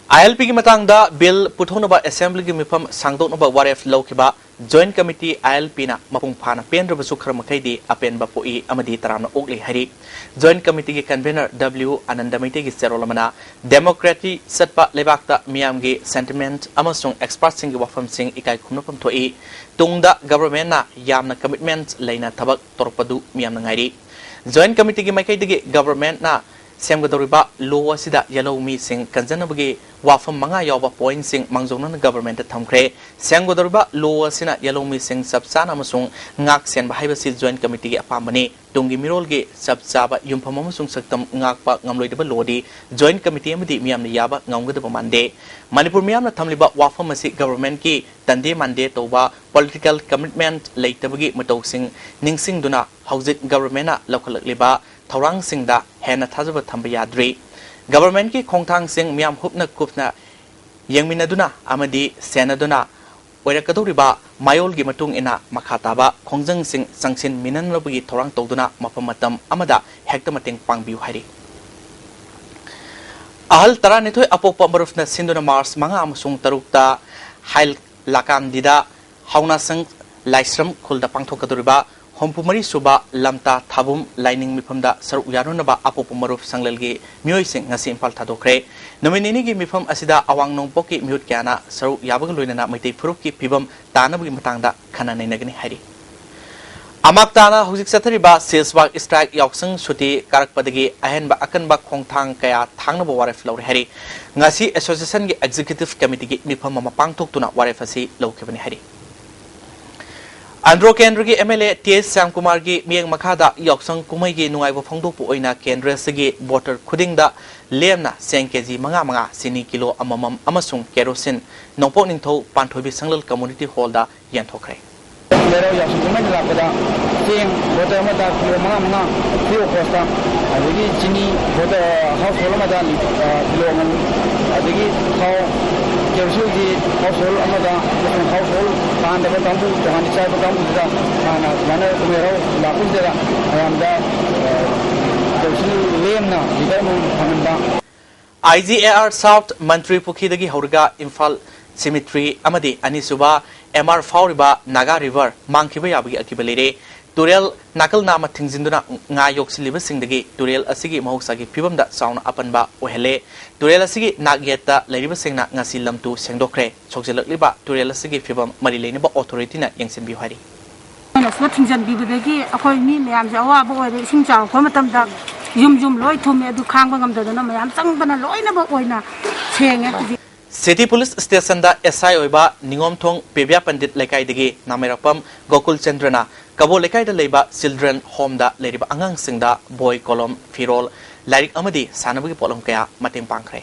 I L P ꯒꯤ ꯃꯇꯥꯡꯗ bill ꯄꯨꯊꯣꯛꯅꯕ assembly ꯒꯤ ꯃꯤꯐꯝ ꯁꯥꯡꯗꯣꯛꯅꯕ ꯋꯥꯔꯦꯞ ꯂꯧꯈꯤꯕ Joint Committee I L P ꯅ ꯃꯄꯨꯡ ꯐꯥꯅ ꯄꯦꯟꯗ꯭ꯔꯕꯁꯨ ꯈꯔ ꯃꯈꯩꯗꯤ ꯑꯄꯦꯟꯕ ꯄꯣꯛꯏ ꯑꯃꯗꯤ ꯇꯔꯥꯝꯅ ꯑꯣꯛꯂꯤ ꯍꯥꯏꯔꯤ꯫ Joint Committee ꯒꯤ convener W ꯑꯅꯟꯗ ꯃꯩꯇꯩꯒꯤ ꯆꯦꯔꯣꯜ ꯑꯃꯅ democracy ꯆꯠꯄ ꯂꯩꯕꯥꯛꯇ ꯃꯤꯌꯥꯝꯒꯤ sentiment ꯑꯃꯁꯨꯡ expert ꯁꯤꯡꯒꯤ ꯋꯥꯐꯝꯁꯤꯡ ꯏꯀꯥꯏ ꯈꯨꯝꯅꯐꯝ ꯊꯣꯛꯏ꯫ ꯇꯨꯡꯗ government ꯅ ꯌꯥꯝꯅ commitment ꯂꯩꯅ ꯊꯕꯛ ꯇꯧꯔꯛꯄꯗꯨ ꯃꯤꯌꯥꯝꯅ ꯉꯥꯏꯔꯤ꯫ Joint Committee ꯒꯤ ꯃꯥꯏꯀꯩꯗꯒꯤ government ꯅ ꯁꯦꯝꯒꯗꯧꯔꯤꯕ law ꯑꯁꯤꯗ ꯌꯦꯜꯍꯧꯃꯤꯁꯤꯡ ꯀꯟꯖꯅꯕꯒꯤ ꯋꯥꯐꯝ ꯃꯉꯥ ꯌꯥꯎꯕ point ꯁꯤꯡ ꯃꯥꯡꯖꯧꯅꯅ government ꯇ ꯊꯝꯈ꯭ꯔꯦ꯫ ꯁꯦꯝꯒꯗꯧꯔꯤꯕ law ꯑꯁꯤꯅ ꯌꯦꯜꯍꯧꯃꯤꯁꯤꯡ ꯆꯞ ꯆꯥꯅ ꯑꯃꯁꯨꯡ ꯉꯥꯛ ꯁꯦꯟꯕ ꯍꯥꯏꯕꯁꯤ Joint Committee ꯒꯤ ꯑꯄꯥꯝꯕꯅꯤ꯫ ꯇꯨꯡꯒꯤ ꯃꯤꯔꯣꯜꯒꯤ ꯆꯞ ꯆꯥꯕ ꯌꯨꯝꯐꯝ ꯑꯃꯁꯨꯡ ꯁꯛꯇꯝ ꯉꯥꯛꯄ ꯉꯝꯂꯣꯏꯗꯕ law ꯗꯤ Joint Committee ꯑꯃꯗꯤ ꯃꯤꯌꯥꯝꯅ ꯌꯥꯕ ꯉꯝꯒꯗꯕ ꯃꯥꯟꯗꯦ꯫ ꯃꯅꯤꯄꯨꯔ ꯃꯤꯌꯥꯝꯅ ꯊꯝꯂꯤꯕ ꯋꯥꯐꯝ ꯑꯁꯤ government ꯀꯤ ꯇꯟꯗꯦ ꯃꯥꯟꯗꯦ ꯇꯧꯕ political commitment ꯂꯩꯇꯕꯒꯤ ꯃꯇꯧꯁꯤꯡ ꯅꯤꯡꯁꯤꯡꯗꯨꯅ ꯍꯧꯖꯤꯛ government ꯅ ꯂꯧꯈꯠꯂꯛꯂꯤꯕ ꯊꯧꯔꯥꯡꯁꯤꯡꯗ ꯍꯦꯟꯅ ꯊꯥꯖꯕ ꯊꯝꯕ ꯌꯥꯗ꯭ꯔꯤ꯫ ꯒꯚꯔꯟꯃꯦꯟꯠꯀꯤ ꯈꯣꯡꯊꯥꯡꯁꯤꯡ ꯃꯤꯌꯥꯝ ꯍꯨꯞꯅ ꯀꯨꯞꯅ ꯌꯦꯡꯃꯤꯟꯅꯗꯨꯅ ꯑꯃꯗꯤ ꯁꯦꯟꯅꯗꯨꯅ ꯑꯣꯏꯔꯛꯀꯗꯧꯔꯤꯕ ꯃꯥꯌꯣꯜꯒꯤ ꯃꯇꯨꯡ ꯏꯟꯅ ꯃꯈꯥ ꯇꯥꯕ ꯈꯣꯡꯖꯪꯁꯤꯡ ꯆꯪꯁꯤꯟꯃꯤꯟꯅꯅꯕꯒꯤ ꯊꯧꯔꯥꯡ ꯇꯧꯗꯨꯅ ꯃꯐꯝ ꯃꯇꯝ ꯑꯃꯗ ꯍꯦꯛꯇ ꯃꯇꯦꯡ ꯄꯥꯡꯕꯤꯌꯨ ꯍꯥꯏꯔꯤ꯫ ꯑꯍꯜ ꯇꯔꯥꯅꯤꯊꯣꯏ ꯑꯄꯣꯛꯄ ꯃꯔꯨꯞꯅ ꯁꯤꯟꯗꯨꯅ ꯃꯥꯔꯆ ꯃꯉꯥ ꯑꯃꯁꯨꯡ ꯇꯔꯨꯛꯇ ꯍꯥꯏꯂꯥꯀꯥꯟꯗꯤꯗ ꯍꯥꯎꯅꯥꯁꯪ ꯂꯥꯏꯁ꯭ꯔꯝ ꯈꯨꯜꯗ ꯄꯥꯡꯊꯣꯛꯀꯗꯧꯔꯤꯕ ꯍꯨꯝꯐꯨ ꯃꯔꯤ ꯁꯨꯕ ꯂꯝꯇꯥ ꯊꯥꯕꯨꯝ ꯂꯥꯏꯅꯤꯡ ꯃꯤꯐꯝꯗ ꯁꯔꯨꯛ ꯌꯥꯔꯨꯅꯕ ꯑꯄꯣꯛꯄ ꯃꯔꯨꯞ ꯁꯪꯂꯦꯜꯒꯤ ꯃꯤꯑꯣꯏꯁꯤꯡ ꯉꯁꯤ ꯏꯝꯐꯥꯜ ꯊꯥꯗꯣꯛꯈ꯭ꯔꯦ꯫ ꯅꯨꯃꯤꯠ ꯅꯤꯅꯤꯒꯤ ꯃꯤꯐꯝ ꯑꯁꯤꯗ ꯑꯋꯥꯡ ꯅꯣꯡꯄꯣꯛꯀꯤ ꯃꯤꯍꯨꯠ ꯀꯌꯥꯅ ꯁꯔꯨꯛ ꯌꯥꯕꯒ ꯂꯣꯏꯅꯅ ꯃꯩꯇꯩ ꯐꯨꯔꯨꯞꯀꯤ ꯐꯤꯕꯝ ꯇꯥꯅꯕꯒꯤ ꯃꯇꯥꯡꯗ ꯈꯟꯅ ꯅꯩꯅꯒꯅꯤ ꯍꯥꯏꯔꯤ꯫ ꯑꯃꯥꯛ ꯇꯥꯅ ꯍꯧꯖꯤꯛ ꯆꯠꯊꯔꯤꯕ ꯁꯤꯜꯁꯕꯥꯒ ꯁ꯭ꯇ꯭ꯔꯥꯏꯛ ꯌꯥꯎꯁꯪ ꯁꯨꯇꯤ ꯀꯥꯔꯛꯄꯗꯒꯤ ꯑꯍꯦꯟꯕ ꯑꯀꯟꯕ ꯈꯣꯡꯊꯥꯡ ꯀꯌꯥ ꯊꯥꯡꯅꯕ ꯋꯥꯔꯦꯞ ꯂꯧꯔꯦ ꯍꯥꯏꯔꯤ꯫ ꯉꯁꯤ ꯑꯦꯁꯣꯁꯤꯌꯦꯁꯟꯒꯤ ꯑꯦꯛꯖꯤꯀ꯭ꯌꯨꯇꯤꯚ ꯀꯃꯤꯇꯤꯒꯤ ꯃꯤꯐꯝ ꯑꯃ ꯄꯥꯡꯊꯣꯛꯇꯨꯅ ꯋꯥꯔꯦꯞ ꯑꯁꯤ ꯂꯧꯈꯤꯕꯅꯤ ꯍꯥꯏꯔꯤ꯫ ꯑꯟꯗ꯭ꯔꯣ ꯀꯦꯟꯗ꯭ꯔꯒꯤ ꯑꯦꯝ ꯑꯦꯜ ꯑꯦ ꯇꯤ ꯑꯦꯁ ꯁ꯭ꯌꯥꯝꯀꯨꯃꯥꯔꯒꯤ ꯃꯤꯠꯌꯦꯡ ꯃꯈꯥꯗ ꯌꯥꯎꯁꯪ ꯀꯨꯝꯍꯩꯒꯤ ꯅꯨꯡꯉꯥꯏꯕ ꯐꯣꯡꯗꯣꯛꯄ ꯑꯣꯏꯅ ꯀꯦꯟꯗ꯭ꯔ ꯑꯁꯤꯒꯤ ꯚꯣꯇꯔ ꯈꯨꯗꯤꯡꯗ ꯂꯦꯝꯅ ꯆꯦꯡ ꯀꯦ ꯖꯤ ꯃꯉꯥ ꯃꯉꯥ, ꯆꯤꯅꯤ ꯀꯤꯂꯣ ꯑꯃꯃꯝ ꯑꯃꯁꯨꯡ ꯀꯦꯔꯣꯁꯤꯟ ꯅꯣꯡꯄꯣꯛ ꯅꯤꯡꯊꯧ ꯄꯥꯟꯊꯣꯏꯕꯤ ꯁꯪꯂꯦꯜ ꯀꯝꯃ꯭ꯌꯨꯅꯤꯇꯤ ꯍꯣꯜꯗ ꯌꯦꯟꯊꯣꯛꯈ꯭ꯔꯦ꯫ ꯂꯩꯔꯥꯎ ꯌꯥꯎꯁꯪ ꯀꯨꯝꯍꯩꯗ ꯂꯥꯛꯄꯗ ꯆꯦꯡ ꯕꯣꯇꯜ ꯑꯃꯗ ꯀꯤꯂꯣ ꯃꯉꯥ ꯃꯉꯥ free of cost, ꯑꯗꯒꯤ ꯆꯤꯅꯤ ꯕꯣꯇꯜ, ꯍꯥꯎꯁ ꯍꯣꯜ ꯑꯃꯗ ꯂꯤ-, ꯑ, ꯀꯤꯂꯣ ꯑꯃꯃꯝ, ꯑꯗꯒꯤ ꯊꯥꯎ, ꯀꯦꯔꯣꯁꯤꯟꯒꯤ ꯍꯥꯎꯁ ꯍꯣꯜ ꯑꯃꯗ ꯑꯃꯁꯨꯡ ꯍꯥꯎꯁ ꯍꯣꯜ ꯇꯥꯟꯗꯕ ꯀꯥꯡꯕꯨ, ꯇꯣꯉꯥꯟꯅ ꯆꯥꯏꯕ ꯀꯥꯡꯕꯨꯗꯨꯗ ꯍꯥꯟꯅ ꯁꯨꯃꯥꯏꯅ ꯀꯨꯝꯍꯩ ꯍꯔꯥꯎ ꯂꯥꯛꯄꯁꯤꯗ ꯃꯌꯥꯝꯗ, ꯑ, ꯀꯦꯔꯣꯁꯤꯟ ꯂꯦꯝꯅ ꯂꯤꯇꯔ ꯑꯃꯃꯝ ꯐꯪꯍꯟꯕ꯫ ꯑꯥꯏ ꯖꯤ ꯑꯦ ꯑꯥꯔ ꯁꯥꯎꯊ ꯃꯟꯇ꯭ꯔꯤ ꯄꯨꯈ꯭ꯔꯤꯗꯒꯤ ꯍꯧꯔꯒ ꯏꯝꯐꯥꯜ ꯁꯤꯃꯤꯇ꯭ꯔꯤ ꯑꯃꯗꯤ ꯑꯅꯤꯁꯨꯕ ꯑꯦꯝ ꯑꯥꯔ ꯐꯥꯎꯔꯤꯕ ꯅꯥꯒꯥ ꯔꯤꯚꯔ ꯃꯥꯡꯈꯤꯕ ꯌꯥꯕꯒꯤ ꯑꯀꯤꯕ ꯂꯩꯔꯦ꯫ ꯇꯨꯔꯦꯜ ꯅꯥꯀꯜ ꯅꯥꯝꯃ ꯊꯤꯡꯖꯤꯟꯗꯨꯅ ꯉꯥ ꯌꯣꯛꯁꯤꯜꯂꯤꯕꯁꯤꯡꯗꯒꯤ ꯇꯨꯔꯦꯜ ꯑꯁꯤꯒꯤ ꯃꯍꯧꯁꯥꯒꯤ ꯐꯤꯕꯝꯗ ꯆꯥꯎꯅ ꯑꯄꯟꯕ ꯑꯣꯏꯍꯜꯂꯦ꯫ ꯇꯨꯔꯦꯜ ꯑꯁꯤꯒꯤ ꯅꯥꯛ ꯌꯦꯠꯇ ꯂꯩꯔꯤꯕꯁꯤꯡꯅ ꯉꯁꯤ ꯂꯝꯇꯨ ꯁꯦꯡꯗꯣꯛꯈ꯭ꯔꯦ꯫ ꯁꯣꯛꯆꯤꯜꯂꯛꯂꯤꯕ ꯇꯨꯔꯦꯜ ꯑꯁꯤꯒꯤ ꯐꯤꯕꯝ ꯃꯔꯤ ꯂꯩꯅꯕ ꯑꯣꯊꯣꯔꯤꯇꯤꯅ ꯌꯦꯡꯁꯤꯟꯕꯤꯌꯨ ꯍꯥꯏꯔꯤ꯫ ꯑꯩꯅ ꯁꯤꯗ ꯊꯤꯡꯖꯤꯟꯕꯤꯕꯗꯒꯤ ꯑꯩꯈꯣꯏ ꯃꯤ ꯃꯌꯥꯝꯁꯦ ꯑꯋꯥꯕ ꯑꯣꯏꯔꯦ꯫ ꯏꯁꯤꯡ ꯆꯥꯎꯔꯛꯄ ꯃꯇꯝꯗ ꯌꯨꯝ ꯌꯨꯝ ꯂꯣꯏ ꯊꯨꯝꯃꯦ꯫ ꯑꯗꯨ ꯈꯥꯡꯕ ꯉꯝꯗꯗꯅ ꯃꯌꯥꯝ ꯆꯪꯗꯅ ꯂꯣꯏꯅꯃꯛ ꯑꯣꯏꯅ ꯁꯦꯡꯉꯦ ꯍꯧꯖꯤꯛ꯫ ꯁꯤꯇꯤ ꯄꯨꯂꯤꯁ ꯁ꯭ꯇꯦꯁꯟꯗ ꯑꯦꯁ ꯑꯥꯏ ꯑꯣꯏꯕ ꯅꯤꯉꯣꯝꯊꯣꯡ ꯄꯦꯕꯤꯌꯥ ꯄꯟꯗꯤꯠ ꯂꯩꯀꯥꯏꯗꯒꯤ ꯅꯥꯃꯩꯔꯥꯛꯄꯝ ꯒꯣꯀꯨꯜ ꯆꯟꯗ꯭ꯔꯅ ꯀꯕꯣ ꯂꯩꯀꯥꯏꯗ ꯂꯩꯕ ꯆꯤꯜꯗ꯭ꯔꯦꯟ ꯍꯣꯝꯗ ꯂꯩꯔꯤꯕ ꯑꯉꯥꯡꯁꯤꯡꯗ ꯕꯣꯏ, ꯀꯣꯂꯣꯝ, ꯐꯤꯔꯣꯜ, ꯂꯥꯏꯔꯤꯛ ꯑꯃꯗꯤ ꯁꯥꯟꯅꯕꯒꯤ ꯄꯣꯠꯂꯝ ꯀꯌꯥ ꯃꯇꯦꯡ ꯄꯥꯡꯈ꯭ꯔꯦ꯫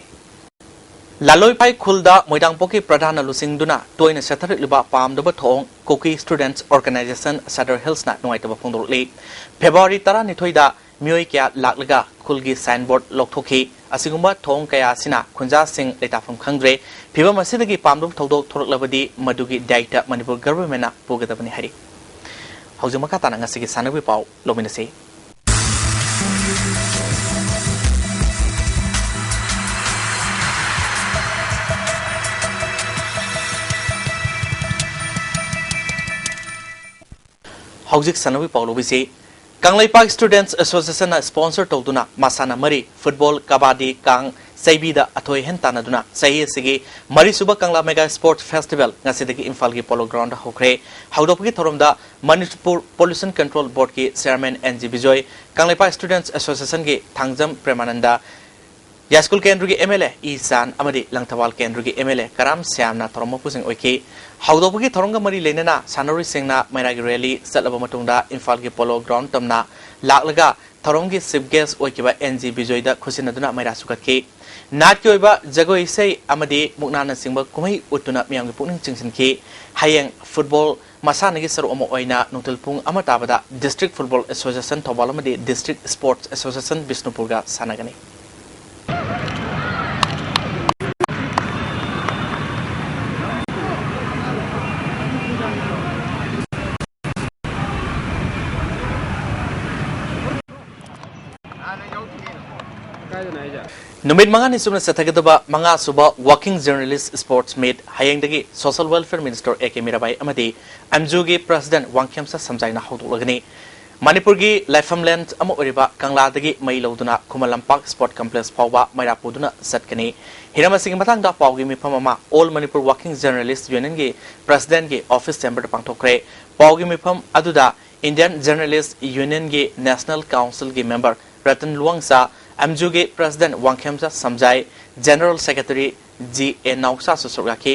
ꯂꯥꯂꯣꯏꯐꯥꯏ ꯈꯨꯜꯗ ꯃꯣꯏꯔꯥꯡꯄꯣꯛꯀꯤ ꯄ꯭ꯔꯙꯥꯟꯅ ꯂꯨꯆꯤꯡꯗꯨꯅ ꯇꯣꯏꯅ ꯆꯠꯊꯔꯛꯂꯤꯕ ꯄꯥꯝꯗꯕ ꯊꯧꯑꯣꯡ ꯀꯨꯀꯤ ꯁ꯭ꯇꯨꯗꯦꯟꯠꯁ ꯑꯣꯔꯒꯅꯥꯏꯖꯦꯁꯟ ꯁꯗꯔ ꯍꯤꯜꯁꯅ ꯅꯨꯡꯉꯥꯏꯇꯕ ꯐꯣꯡꯗꯣꯔꯛꯂꯤ꯫ ꯐꯦꯕ꯭ꯔꯨꯋꯥꯔꯤ ꯇꯔꯥꯅꯤꯊꯣꯏꯗ ꯃꯤꯑꯣꯏ ꯀꯌꯥ ꯂꯥꯛꯂꯒ ꯈꯨꯜꯒꯤ ꯁꯥꯏꯟꯕꯣꯔꯗ ꯂꯧꯊꯣꯛꯈꯤ꯫ ꯑꯁꯤꯒꯨꯝꯕ ꯊꯧꯑꯣꯡ ꯀꯌꯥ ꯑꯁꯤꯅ ꯈꯨꯟꯖꯥꯁꯤꯡ ꯂꯩꯇꯥꯐꯝ ꯈꯪꯗ꯭ꯔꯦ꯫ ꯐꯤꯚꯝ ꯑꯁꯤꯗꯒꯤ ꯄꯥꯝꯗꯕ ꯊꯧꯗꯣꯛ ꯊꯣꯔꯛꯂꯕꯗꯤ ꯃꯗꯨꯒꯤ ꯗꯥꯏꯇ ꯃꯅꯤꯄꯨꯔ ꯒꯚꯔꯟꯃꯦꯟꯅ ꯄꯨꯒꯗꯕꯅꯤ ꯍꯥꯏꯔꯤ꯫ ꯍꯧꯖꯤꯛ ꯃꯈꯥ ꯇꯥꯅ ꯉꯁꯤꯒꯤ ꯁꯥꯟꯅꯕꯒꯤ ꯄꯥꯎ ꯂꯧꯃꯤꯟꯅꯁꯤ꯫ ꯍꯧꯖꯤꯛ ꯁꯥꯟꯅꯕꯒꯤ ꯄꯥꯎ ꯂꯧꯕꯤꯁꯤ꯫ ꯀꯪꯂꯩꯄꯥꯛ Students Association ꯅ sponsor ꯇꯧꯗꯨꯅ ꯃꯁꯥꯟꯅ ꯃꯔꯤ, ꯐꯨꯠꯕꯣꯜ, ꯀꯕꯥꯗꯤ, ꯀꯥꯡ, ꯆꯩꯕꯤꯗ ꯑꯊꯣꯏ ꯑꯍꯦꯟ ꯇꯥꯟꯅꯗꯨꯅ ꯆꯍꯤ ꯑꯁꯤꯒꯤ ꯃꯔꯤꯁꯨꯕ ꯀꯪꯂꯥ Mega Sports Festival ꯉꯁꯤꯗꯒꯤ ꯏꯝꯐꯥꯜꯒꯤ Polo Ground ꯗ ꯍꯧꯈ꯭ꯔꯦ꯫ ꯍꯧꯗꯣꯛꯄꯒꯤ ꯊꯧꯔꯝꯗ ꯃꯅꯤꯄꯨꯔ Pollution Control Board ꯀꯤ Chairman N G Bijoy, Kangleipak Students Association ꯒꯤ ꯊꯥꯡꯖꯝ ꯄ꯭ꯔꯦꯃꯥꯅꯟꯗ, ꯌꯥꯏꯁ꯭ꯀꯨꯜ ꯀꯦꯟꯗ꯭ꯔꯒꯤ ꯑꯦꯝ ꯑꯦꯜ ꯑꯦ ꯏ ꯆꯥꯟ ꯑꯃꯗꯤ ꯂꯪꯊꯕꯥꯜ ꯀꯦꯟꯗ꯭ꯔꯒꯤ ꯑꯦꯝ ꯑꯦꯜ ꯑꯦ ꯀꯔꯥꯝ ꯁ꯭ꯌꯥꯝꯅ ꯊꯧꯔꯝ ꯃꯄꯨꯁꯤꯡ ꯑꯣꯏꯈꯤ꯫ ꯍꯧꯗꯣꯛꯄꯒꯤ ꯊꯧꯔꯝꯒ ꯃꯔꯤ ꯂꯩꯅꯅ ꯁꯥꯟꯅꯔꯣꯏꯁꯤꯡꯅ ꯃꯩꯔꯥꯒꯤ rally ꯆꯠꯂꯕ ꯃꯇꯨꯡꯗ ꯏꯝꯐꯥꯜꯒꯤ Polo Ground ꯇꯝꯅ ꯂꯥꯛꯂꯒ ꯊꯧꯔꯝꯒꯤ chief guest ꯑꯣꯏꯈꯤꯕ ꯑꯦꯟ ꯖꯤ ꯕꯤꯖꯣꯏꯗ ꯈꯨꯠꯁꯤꯟꯅꯗꯨꯅ ꯃꯩꯔꯥ ꯁꯨꯒꯠꯈꯤ꯫ ꯅꯥꯠꯀꯤ ꯑꯣꯏꯕ ꯖꯒꯣꯏ ꯏꯁꯩ ꯑꯃꯗꯤ ꯃꯨꯛꯅꯥꯅꯆꯤꯡꯕ ꯀꯨꯝꯍꯩ ꯎꯠꯇꯨꯅ ꯃꯤꯌꯥꯝꯒꯤ ꯄꯨꯛꯅꯤꯡ ꯆꯤꯡꯁꯤꯟꯈꯤ꯫ ꯍꯌꯦꯡ ꯐꯨꯠꯕꯣꯜ ꯃꯁꯥꯟꯅꯒꯤ ꯁꯔꯨꯛ ꯑꯃ ꯑꯣꯏꯅ ꯅꯨꯡꯊꯤꯜ ꯄꯨꯡ ꯑꯃ ꯇꯥꯕꯗ District Football Association ꯊꯧꯕꯥꯜ ꯑꯃꯗꯤ District Sports Association ꯕꯤꯁꯅꯨꯄꯨꯔꯒ ꯁꯥꯟꯅꯒꯅꯤ꯫ ꯅꯨꯃꯤꯠ ꯃꯉꯥꯅꯤ ꯆꯨꯞꯅ ꯆꯠꯊꯒꯗꯕ ꯃꯉꯥꯁꯨꯕ Working Journalist Sports Meet ꯍꯌꯦꯡꯗꯒꯤ Social Welfare Minister A K Mirabai ꯑꯃꯗꯤ ꯑꯦꯝꯖꯨꯒꯤ President ꯋꯥꯡꯈꯦꯝꯆꯥ ꯁꯝꯖꯥꯏꯅ ꯍꯧꯗꯣꯛꯂꯒꯅꯤ꯫ ꯃꯅꯤꯄꯨꯔꯒꯤ ꯂꯥꯏꯐꯝꯂꯦꯟ ꯑꯃ ꯑꯣꯏꯔꯤꯕ ꯀꯪꯂꯥꯗꯒꯤ ꯃꯩ ꯂꯧꯗꯨꯅ ꯈꯨꯃꯟ ꯂꯝꯄꯥꯛ Sport Complex ꯐꯥꯎꯕ ꯃꯩꯔꯥ ꯄꯨꯗꯨꯅ ꯆꯠꯀꯅꯤ꯫ ꯍꯤꯔꯝ ꯑꯁꯤꯒꯤ ꯃꯇꯥꯡꯗ ꯄꯥꯎꯒꯤ ꯃꯤꯐꯝ ꯑꯃ All Manipur Working Journalist Union ꯒꯤ President ꯀꯤ office chamber ꯗ ꯄꯥꯡꯊꯣꯛꯈ꯭ꯔꯦ꯫ ꯄꯥꯎꯒꯤ ꯃꯤꯐꯝ ꯑꯗꯨꯗ Indian Journalist Union ꯒꯤ National Council ꯒꯤ member ꯔꯇꯟ ꯂꯨꯋꯥꯡꯆꯥ, ꯑꯦꯝꯖꯨꯒꯤ President Wangkhemcha Samjai, General Secretary G A ꯅꯥꯎꯆꯥꯁꯨ ꯁꯔꯨꯛ ꯌꯥꯈꯤ꯫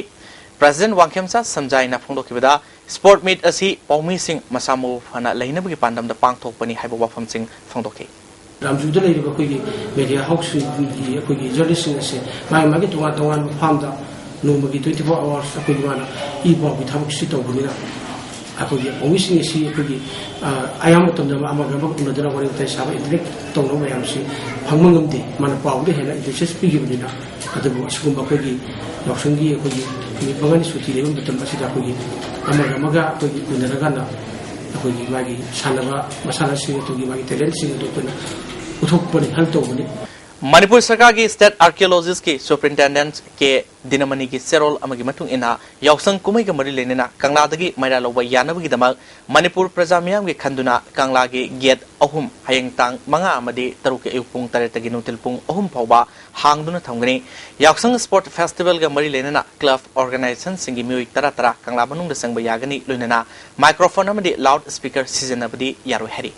President ꯋꯥꯡꯈꯦꯝꯆꯥ ꯁꯝꯖꯥꯏꯅ ꯐꯣꯡꯗꯣꯛꯈꯤꯕꯗ, Sport Meet ꯑꯁꯤ ꯄꯥꯎꯃꯤꯁꯤꯡ ꯃꯁꯥ ꯃꯎ ꯐꯅ ꯂꯩꯅꯕꯒꯤ ꯄꯥꯟꯗꯝꯗ ꯄꯥꯡꯊꯣꯛꯄꯅꯤ ꯍꯥꯏꯕ ꯋꯥꯐꯝꯁꯤꯡ ꯐꯣꯡꯗꯣꯛꯈꯤ꯫ ꯔꯥꯝꯖꯨꯗ ꯂꯩꯔꯤꯕ ꯑꯩꯈꯣꯏꯒꯤ media house ꯁꯤꯡꯒꯤ ꯑꯩꯈꯣꯏꯒꯤ journalist ꯁꯤꯡ ꯑꯁꯦ ꯃꯥꯒꯤ ꯃꯥꯒꯤ ꯇꯣꯉꯥꯟ ꯇꯣꯉꯥꯟꯕ ꯐꯥꯝꯗ ꯅꯣꯡꯃꯒꯤ twenty four hours ꯑꯩꯈꯣꯏꯒꯤ ꯃꯥꯅ ꯏ ꯄꯥꯎꯒꯤ ꯊꯕꯛꯁꯤ ꯇꯧꯕꯅꯤꯅ, ꯑꯩꯈꯣꯏꯒꯤ ꯄꯥꯎꯃꯤꯁꯤꯡ ꯑꯁꯤ ꯑꯩꯈꯣꯏꯒꯤ, ꯑ, ꯑꯌꯥꯝꯕ ꯃꯇꯝꯗ ꯑꯃꯒ ꯑꯃꯒ ꯎꯅꯗꯅ ꯋꯥꯔꯤ ꯋꯥꯇꯥꯏ ꯁꯥꯕ, interact ꯇꯧꯅꯕ ꯃꯌꯥꯝꯁꯤ ꯐꯪꯕ ꯉꯝꯗꯦ꯫ ꯃꯥꯅ ꯄꯥꯎꯗ ꯍꯦꯟꯅ emphasis ꯄꯤꯈꯤꯕꯅꯤꯅ꯫ ꯑꯗꯨꯕꯨ ꯑꯁꯤꯒꯨꯝꯕ ꯑꯩꯈꯣꯏꯒꯤ ꯌꯥꯎꯁꯪꯒꯤ ꯑꯩꯈꯣꯏꯒꯤ ꯅꯨꯃꯤꯠ ꯃꯉꯥꯅꯤ ꯁꯨꯇꯤ ꯂꯩꯕ ꯃꯇꯝ ꯑꯁꯤꯗ ꯑꯩꯈꯣꯏꯒꯤ ꯑꯃꯒ ꯑꯃꯒ ꯑꯩꯈꯣꯏꯒꯤ ꯎꯅꯔꯒꯅ ꯑꯩꯈꯣꯏꯒꯤ ꯃꯥꯒꯤ ꯁꯥꯟꯅꯕ ꯃꯁꯥꯟꯅꯁꯤꯡ ꯑꯗꯨꯒꯤ ꯃꯥꯒꯤ talentꯁꯤꯡ ꯑꯗꯨ ꯑꯩꯈꯣꯏꯅ ꯎꯠꯊꯣꯛꯄꯅꯤ, ꯍꯜ ꯇꯧꯕꯅꯤ꯫ ꯃꯅꯤꯄꯨꯔ ꯁꯔꯀꯥꯔꯒꯤ State Archaeologistꯀꯤ Superintendent ꯀꯦ ꯗꯤꯅꯃꯅꯤꯒꯤ ꯆꯦꯔꯣꯜ ꯑꯃꯒꯤ ꯃꯇꯨꯡ ꯏꯟꯅ, ꯌꯥꯎꯁꯪ ꯀꯨꯝꯍꯩꯒ ꯃꯔꯤ ꯂꯩꯅꯅ ꯀꯪꯂꯥꯗꯒꯤ ꯃꯩꯔꯥ ꯂꯧꯕ ꯌꯥꯅꯕꯒꯤꯗꯃꯛ ꯃꯅꯤꯄꯨꯔ ꯄ꯭ꯔꯖꯥ ꯃꯤꯌꯥꯝꯒꯤ ꯈꯟꯗꯨꯅ ꯀꯪꯂꯥꯒꯤ gate ꯑꯍꯨꯝ ꯍꯌꯦꯡ ꯇꯥꯡ ꯃꯉꯥ ꯑꯃꯗꯤ ꯇꯔꯨꯛꯀꯤ ꯑꯌꯨꯛ ꯄꯨꯡ ꯇꯔꯦꯠꯇꯒꯤ ꯅꯨꯡꯊꯤꯜ ꯄꯨꯡ ꯑꯍꯨꯝ ꯐꯥꯎꯕ ꯍꯥꯡꯗꯨꯅ ꯊꯝꯒꯅꯤ꯫ ꯌꯥꯎꯁꯪ Sport Festivalꯒ ꯃꯔꯤ ꯂꯩꯅꯅ club organizationꯁꯤꯡꯒꯤ ꯃꯤꯑꯣꯏ ꯇꯔꯥ ꯇꯔꯥ ꯀꯪꯂꯥ ꯃꯅꯨꯡꯗ ꯆꯪꯕ ꯌꯥꯒꯅꯤ, ꯂꯣꯏꯅꯅ microphone ꯑꯃꯗꯤ loud speaker ꯁꯤꯖꯤꯟꯅꯕꯗꯤ ꯌꯥꯔꯣꯏ ꯍꯥꯏꯔꯤ꯫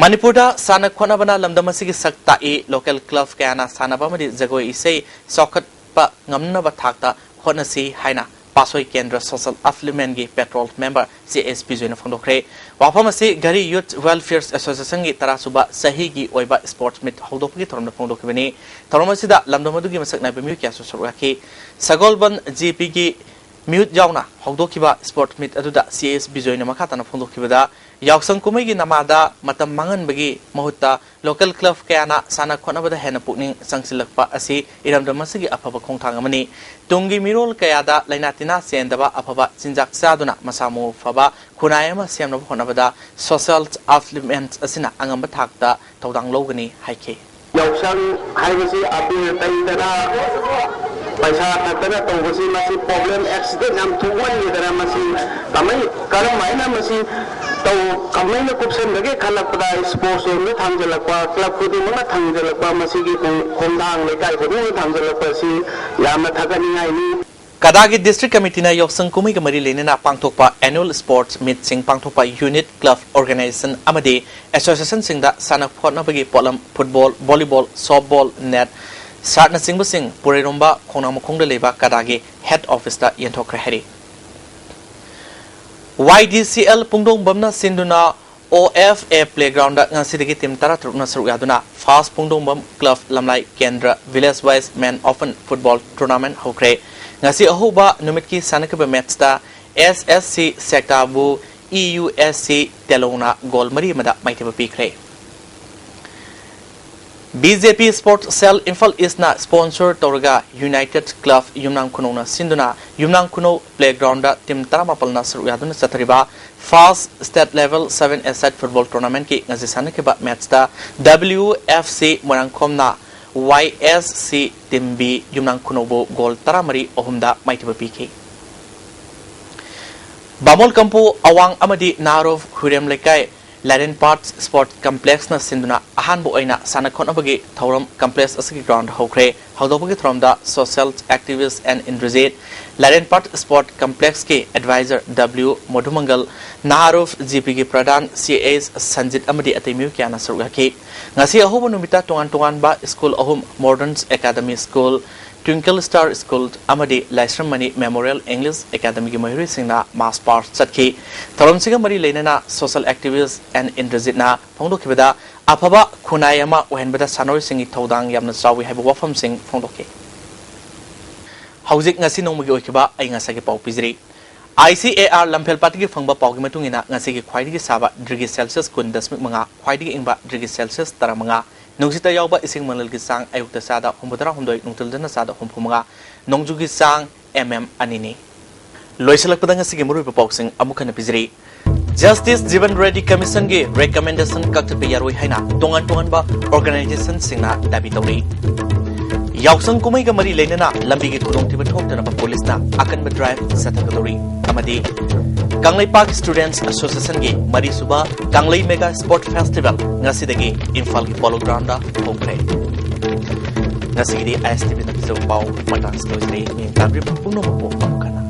ꯃꯅꯤꯄꯨꯔꯗ ꯁꯥꯟꯅ ꯈꯣꯠꯅꯕꯅ ꯂꯝꯗꯝ ꯑꯁꯤꯒꯤ ꯁꯛ ꯇꯥꯛꯏ꯫ Local club ꯀꯌꯥꯅ ꯁꯥꯟꯅꯕ ꯑꯃꯗꯤ ꯖꯒꯣꯏ ꯏꯁꯩ ꯆꯥꯎꯈꯠꯄ ꯉꯝꯅꯕ ꯊꯥꯛꯇ ꯍꯣꯠꯅꯁꯤ ꯍꯥꯏꯅ ꯄꯥꯠꯁꯣꯏ ꯀꯦꯟꯗ꯭ꯔ Social Affluentꯀꯤ payroll member C S ꯕꯤꯖꯣꯏꯅ ꯐꯣꯡꯗꯣꯛꯈ꯭ꯔꯦ꯫ ꯋꯥꯐꯝ ꯑꯁꯤ ꯘꯔꯤ Youth Welfare Associationꯒꯤ ꯇꯔꯥ ꯁꯨꯕ ꯆꯍꯤꯒꯤ ꯑꯣꯏꯕ sports meet ꯍꯧꯗꯣꯛꯄꯒꯤ ꯊꯧꯔꯝꯗ ꯐꯣꯡꯗꯣꯛꯈꯤꯕꯅꯤ꯫ ꯊꯧꯔꯝ ꯑꯁꯤꯗ ꯂꯝꯗꯝ ꯑꯗꯨꯒꯤ ꯃꯁꯛ ꯅꯥꯏꯕ ꯃꯤꯑꯣꯏ ꯀꯌꯥꯁꯨ ꯁꯔꯨꯛ ꯌꯥꯈꯤ꯫ ꯁꯒꯣꯜꯕꯟ ꯖꯤ ꯄꯤꯒꯤ ꯃꯤꯍꯨꯠ ꯌꯥꯎꯅ ꯍꯧꯗꯣꯛꯈꯤꯕ sports meet ꯑꯗꯨꯗ ꯁꯤ ꯑꯦꯁ ꯕꯤꯖꯣꯏꯅ ꯃꯈꯥ ꯇꯥꯅ ꯐꯣꯡꯗꯣꯛꯈꯤꯕꯗ, ꯌꯥꯎꯁꯪ ꯀꯨꯝꯍꯩꯒꯤ ꯅꯃꯥꯗ ꯃꯇꯝ ꯃꯥꯡꯍꯟꯕꯒꯤ ꯃꯍꯨꯠꯇ local club ꯀꯌꯥꯅ ꯁꯥꯟꯅ ꯈꯣꯠꯅꯕꯗ ꯍꯦꯟꯅ ꯄꯨꯛꯅꯤꯡ ꯆꯪꯁꯤꯜꯂꯛꯄ ꯑꯁꯤ ꯏꯔꯝꯗꯝ ꯑꯁꯤꯒꯤ ꯑꯐꯕ ꯈꯣꯡꯊꯥꯡ ꯑꯃꯅꯤ꯫ ꯇꯨꯡꯒꯤ ꯃꯤꯔꯣꯜ ꯀꯌꯥꯗ ꯂꯥꯏꯅꯥ ꯇꯤꯟꯅꯥ ꯆꯦꯟꯗꯕ ꯑꯐꯕ ꯆꯤꯟꯖꯥꯛ ꯆꯥꯗꯨꯅ ꯃꯁꯥ ꯃꯎ ꯐꯕ ꯈꯨꯟꯅꯥꯏ ꯑꯃ ꯁꯦꯝꯅꯕ ꯍꯣꯠꯅꯕꯗ Social Affluent ꯑꯁꯤꯅ ꯑꯉꯝꯕ ꯊꯥꯛꯇ ꯊꯧꯗꯥꯡ ꯂꯧꯒꯅꯤ ꯍꯥꯏꯈꯤ꯫ ꯌꯥꯎꯁꯪ ꯍꯥꯏꯕꯁꯤ ꯑꯕꯦꯔ ꯇꯩꯗꯅ, ꯄꯩꯁꯥ ꯊꯛꯇꯅ ꯇꯧꯕꯁꯤ, ꯃꯁꯤ problem, accident ꯌꯥꯝ ꯊꯣꯛꯍꯜꯂꯤꯗꯅ, ꯃꯁꯤ ꯀꯃꯥꯏ-, ꯀꯔꯝ ꯍꯥꯏꯅ ꯃꯁꯤ ꯇꯧ-, ꯀꯃꯥꯏꯅ ꯀꯨꯞꯁꯟꯕꯒꯦ ꯈꯜꯂꯛꯄꯗ sports ꯂꯣꯝꯗ ꯊꯥꯡꯖꯜꯂꯛꯄ, club ꯈꯨꯗꯤꯡꯃꯛꯅ ꯊꯥꯡꯖꯜꯂꯛꯄ, ꯃꯁꯤꯒꯤ ꯈꯣꯡ-, ꯈꯣꯡꯊꯥꯡ ꯂꯩꯀꯥꯏ ꯈꯨꯗꯤꯡꯃꯛꯅ ꯊꯥꯡꯖꯜꯂꯛꯄ ꯑꯁꯤ ꯌꯥꯝꯅ ꯊꯥꯒꯠꯅꯤꯡꯉꯥꯏꯅꯤ꯫ ꯀꯗꯥꯒꯤ district committeeꯅ ꯌꯥꯎꯁꯪ ꯀꯨꯝꯍꯩꯒ ꯃꯔꯤ ꯂꯩꯅꯅ ꯄꯥꯡꯊꯣꯛꯄ annual sports meetꯁꯤꯡ ꯄꯥꯡꯊꯣꯛꯄ unit, club, organization ꯑꯃꯗꯤ associationꯁꯤꯡꯗ ꯁꯥꯟꯅ ꯈꯣꯠꯅꯕꯒꯤ ꯄꯣꯠꯂꯝ, football, volleyball, softball, net, shirt-ꯅꯆꯤꯡꯕꯁꯤꯡ ꯄꯨꯔꯩꯔꯣꯝꯕ ꯈꯣꯡꯅꯥꯡꯃꯈꯣꯡꯗ ꯂꯩꯕ ꯀꯗꯥꯒꯤ head officeꯇ ꯌꯦꯟꯊꯣꯛꯈ꯭ꯔꯦ ꯍꯥꯏꯔꯤ꯫ ꯋꯥꯏ ꯗꯤ ꯁꯤ ꯑꯦꯜ ꯄꯨꯡꯗꯣꯡꯕꯝꯅ ꯁꯤꯟꯗꯨꯅ ꯑꯣ ꯑꯦꯐ ꯑꯦ playgroundꯗ ꯉꯁꯤꯗꯒꯤ team ꯇꯔꯥꯇꯔꯨꯛꯅ ꯁꯔꯨꯛ ꯌꯥꯗꯨꯅ First ꯄꯨꯡꯗꯣꯡꯕꯝ club ꯂꯝꯂꯥꯏ ꯀꯦꯟꯗ꯭ꯔ village wise man open football tournament ꯍꯧꯈ꯭ꯔꯦ꯫ ꯉꯁꯤ ꯑꯍꯧꯕ ꯅꯨꯃꯤꯠꯀꯤ ꯁꯥꯟꯅꯈꯤꯕ matchꯇ ꯑꯦꯁ S C ꯁꯦꯛꯇꯥꯕꯨ E U S C ꯇꯦꯂꯧꯅ goal ꯃꯔꯤ ꯑꯃꯗ ꯃꯥꯏꯊꯤꯕ ꯄꯤꯈ꯭ꯔꯦ꯫ ꯕꯤ ꯖꯦ ꯄꯤ Sports Cell ꯏꯝꯐꯥꯜ ꯏꯁꯅ sponsor ꯇꯧꯔꯒ United Club ꯌꯨꯝꯅꯥꯝ ꯈꯨꯅꯧꯅ ꯁꯤꯟꯗꯨꯅ ꯌꯨꯝꯅꯥꯝ ꯈꯨꯅꯧ playgroundꯗ team ꯇꯔꯥꯃꯥꯄꯜꯅ ꯁꯔꯨꯛ ꯌꯥꯗꯨꯅ ꯆꯠꯊꯔꯤꯕ First State Level Seven-a-side Football Tournamentꯀꯤ ꯉꯁꯤ ꯁꯥꯟꯅꯈꯤꯕ matchꯇ W F C ꯃꯣꯏꯔꯥꯡꯈꯣꯝꯅ Y S C Team B ꯌꯨꯝꯅꯥꯝ ꯈꯨꯅꯧꯕꯨ ꯒꯣꯜ ꯇꯔꯥꯃꯔꯤ ꯑꯍꯨꯝꯗ ꯃꯥꯏꯊꯤꯕ ꯄꯤꯈꯤ꯫ ꯕꯥꯃꯣꯜ ꯀꯝꯄꯨ ꯑꯋꯥꯡ ꯑꯃꯗꯤ ꯅꯥꯔꯣ ꯍꯨꯏꯔꯦꯝ ꯂꯩꯀꯥꯏ ꯂꯥꯏꯔꯦꯟꯄꯥꯠ Sport Complexꯅ ꯁꯤꯟꯗꯨꯅ ꯑꯍꯥꯟꯕ ꯑꯣꯏꯅ ꯁꯥꯟꯅ ꯈꯣꯠꯅꯕꯒꯤ ꯊꯧꯔꯝ complex ꯑꯁꯤꯒꯤ ground ꯍꯧꯈ꯭ꯔꯦ꯫ ꯍꯧꯗꯣꯛꯄꯒꯤ ꯊꯧꯔꯝꯗ social activist N Indrajit, ꯂꯥꯏꯔꯦꯟꯄꯥꯠ Sport Complexꯀꯤ advisor W ꯃꯣꯙꯨꯃꯪꯒꯜ, ꯅꯥꯔꯨꯐ G Pꯒꯤ ꯄ꯭ꯔꯙꯥꯟ C H ꯁꯟꯖꯤꯠ ꯑꯃꯗꯤ ꯑꯇꯩ ꯃꯤꯑꯣꯏ ꯀꯌꯥꯅ ꯁꯔꯨꯛ ꯌꯥꯈꯤ꯫ ꯉꯁꯤ ꯑꯍꯧꯕ ꯅꯨꯃꯤꯠꯇ ꯇꯣꯉꯥꯟ ꯇꯣꯉꯥꯟꯕ school ꯑꯍꯨꯝ, Modern Academy School, Twinkle Star School ꯑꯃꯗꯤ ꯂꯥꯏꯁ꯭ꯔꯝ ꯃꯅꯤ Memorial English Academyꯒꯤ ꯃꯍꯩꯔꯣꯏꯁꯤꯡꯅ march past ꯆꯠꯈꯤ꯫ ꯊꯧꯔꯝꯁꯤꯒ ꯃꯔꯤ ꯂꯩꯅꯅ social activist N ꯏꯟꯗ꯭ꯔꯖꯤꯠꯅ ꯐꯣꯡꯗꯣꯛꯈꯤꯕꯗ, ꯑꯐꯕ ꯈꯨꯟꯅꯥꯏ ꯑꯃ ꯑꯣꯏꯍꯟꯕꯗ ꯁꯥꯟꯅꯔꯣꯏꯁꯤꯡꯒꯤ ꯊꯧꯗꯥꯡ ꯌꯥꯝꯅ ꯆꯥꯎꯏ ꯍꯥꯏꯕ ꯋꯥꯐꯝꯁꯤꯡ ꯐꯣꯡꯗꯣꯛꯈꯤ꯫ ꯍꯧꯖꯤꯛ ꯉꯁꯤ ꯅꯣꯡꯃꯒꯤ ꯑꯣꯏꯈꯤꯕ ꯑꯏꯪ ꯑꯁꯥꯒꯤ ꯄꯥꯎ ꯄꯤꯖꯔꯤ꯫ I C A R ꯂꯝꯐꯦꯜ ꯄꯥꯠꯇꯒꯤ ꯐꯪꯕ ꯄꯥꯎꯒꯤ ꯃꯇꯨꯡ ꯏꯟꯅ, ꯉꯁꯤꯒꯤ ꯈ꯭ꯋꯥꯏꯗꯒꯤ ꯁꯥꯕ degree Celsius ꯀꯨꯟ ꯗꯁꯃꯤꯛ ꯃꯉꯥ, ꯈ꯭ꯋꯥꯏꯗꯒꯤ ꯏꯪꯕ degree Celsius ꯇꯔꯥꯃꯉꯥ, ꯅꯨꯡꯁꯤꯠꯇ ꯌꯥꯎꯕ ꯏꯁꯤꯡ ꯃꯅꯤꯜꯒꯤ ꯆꯥꯡ ꯑꯌꯨꯛꯇ ꯆꯥꯗ ꯍꯨꯝꯐꯨꯇꯔꯥ ꯍꯨꯝꯗꯣꯏ, ꯅꯨꯡꯊꯤꯜꯗꯅ ꯆꯥꯗ ꯍꯨꯝꯐꯨ ꯃꯉꯥ, ꯅꯣꯡꯖꯨꯒꯤ ꯆꯥꯡ M M ꯑꯅꯤꯅꯤ꯫ ꯂꯣꯏꯁꯤꯜꯂꯛꯄꯗ ꯉꯁꯤꯒꯤ ꯃꯔꯨꯑꯣꯏꯕ ꯄꯥꯎꯁꯤꯡ ꯑꯃꯨꯛ ꯍꯟꯅ ꯄꯤꯖꯔꯤ꯫ Justice Jeevan Reddy Commissionꯒꯤ recommendation ꯀꯛꯊꯠꯄ ꯌꯥꯔꯣꯏ ꯍꯥꯏꯅ ꯇꯣꯉꯥꯟ ꯇꯣꯉꯥꯟꯕ organizationꯁꯤꯡꯅ ꯗꯥꯕꯤ ꯇꯧꯔꯤ꯫ ꯌꯥꯎꯁꯪ ꯀꯨꯝꯍꯩꯒ ꯃꯔꯤ ꯂꯩꯅꯅ ꯂꯝꯕꯤꯒꯤ ꯈꯨꯗꯣꯡꯊꯤꯕ ꯊꯣꯛꯇꯅꯕ ꯄꯨꯂꯤꯁꯅ ꯑꯀꯟꯕ drive ꯆꯠꯊꯒꯗꯧꯔꯤ꯫ ꯑꯃꯗꯤ Kangleipak Students Associationꯒꯤ ꯃꯔꯤꯁꯨꯕ ꯀꯪꯂꯩ Mega Sport Festival ꯉꯁꯤꯗꯒꯤ ꯏꯝꯐꯥꯜꯒꯤ Polo Groundꯗ ꯍꯧꯈ꯭ꯔꯦ꯫ ꯉꯁꯤꯒꯤꯗꯤ I S T Vꯅ ꯄꯤꯖꯕ ꯄꯥꯎ ꯃꯇꯥꯡꯁꯤꯗ ꯂꯣꯏꯁꯤꯜꯂꯤ꯫ ꯃꯤꯠꯌꯦꯡ ꯇꯥꯕꯤꯔꯤꯕ ꯄꯨꯝꯅꯃꯛꯄꯨ ꯑꯃꯨꯛ ꯍꯟꯅ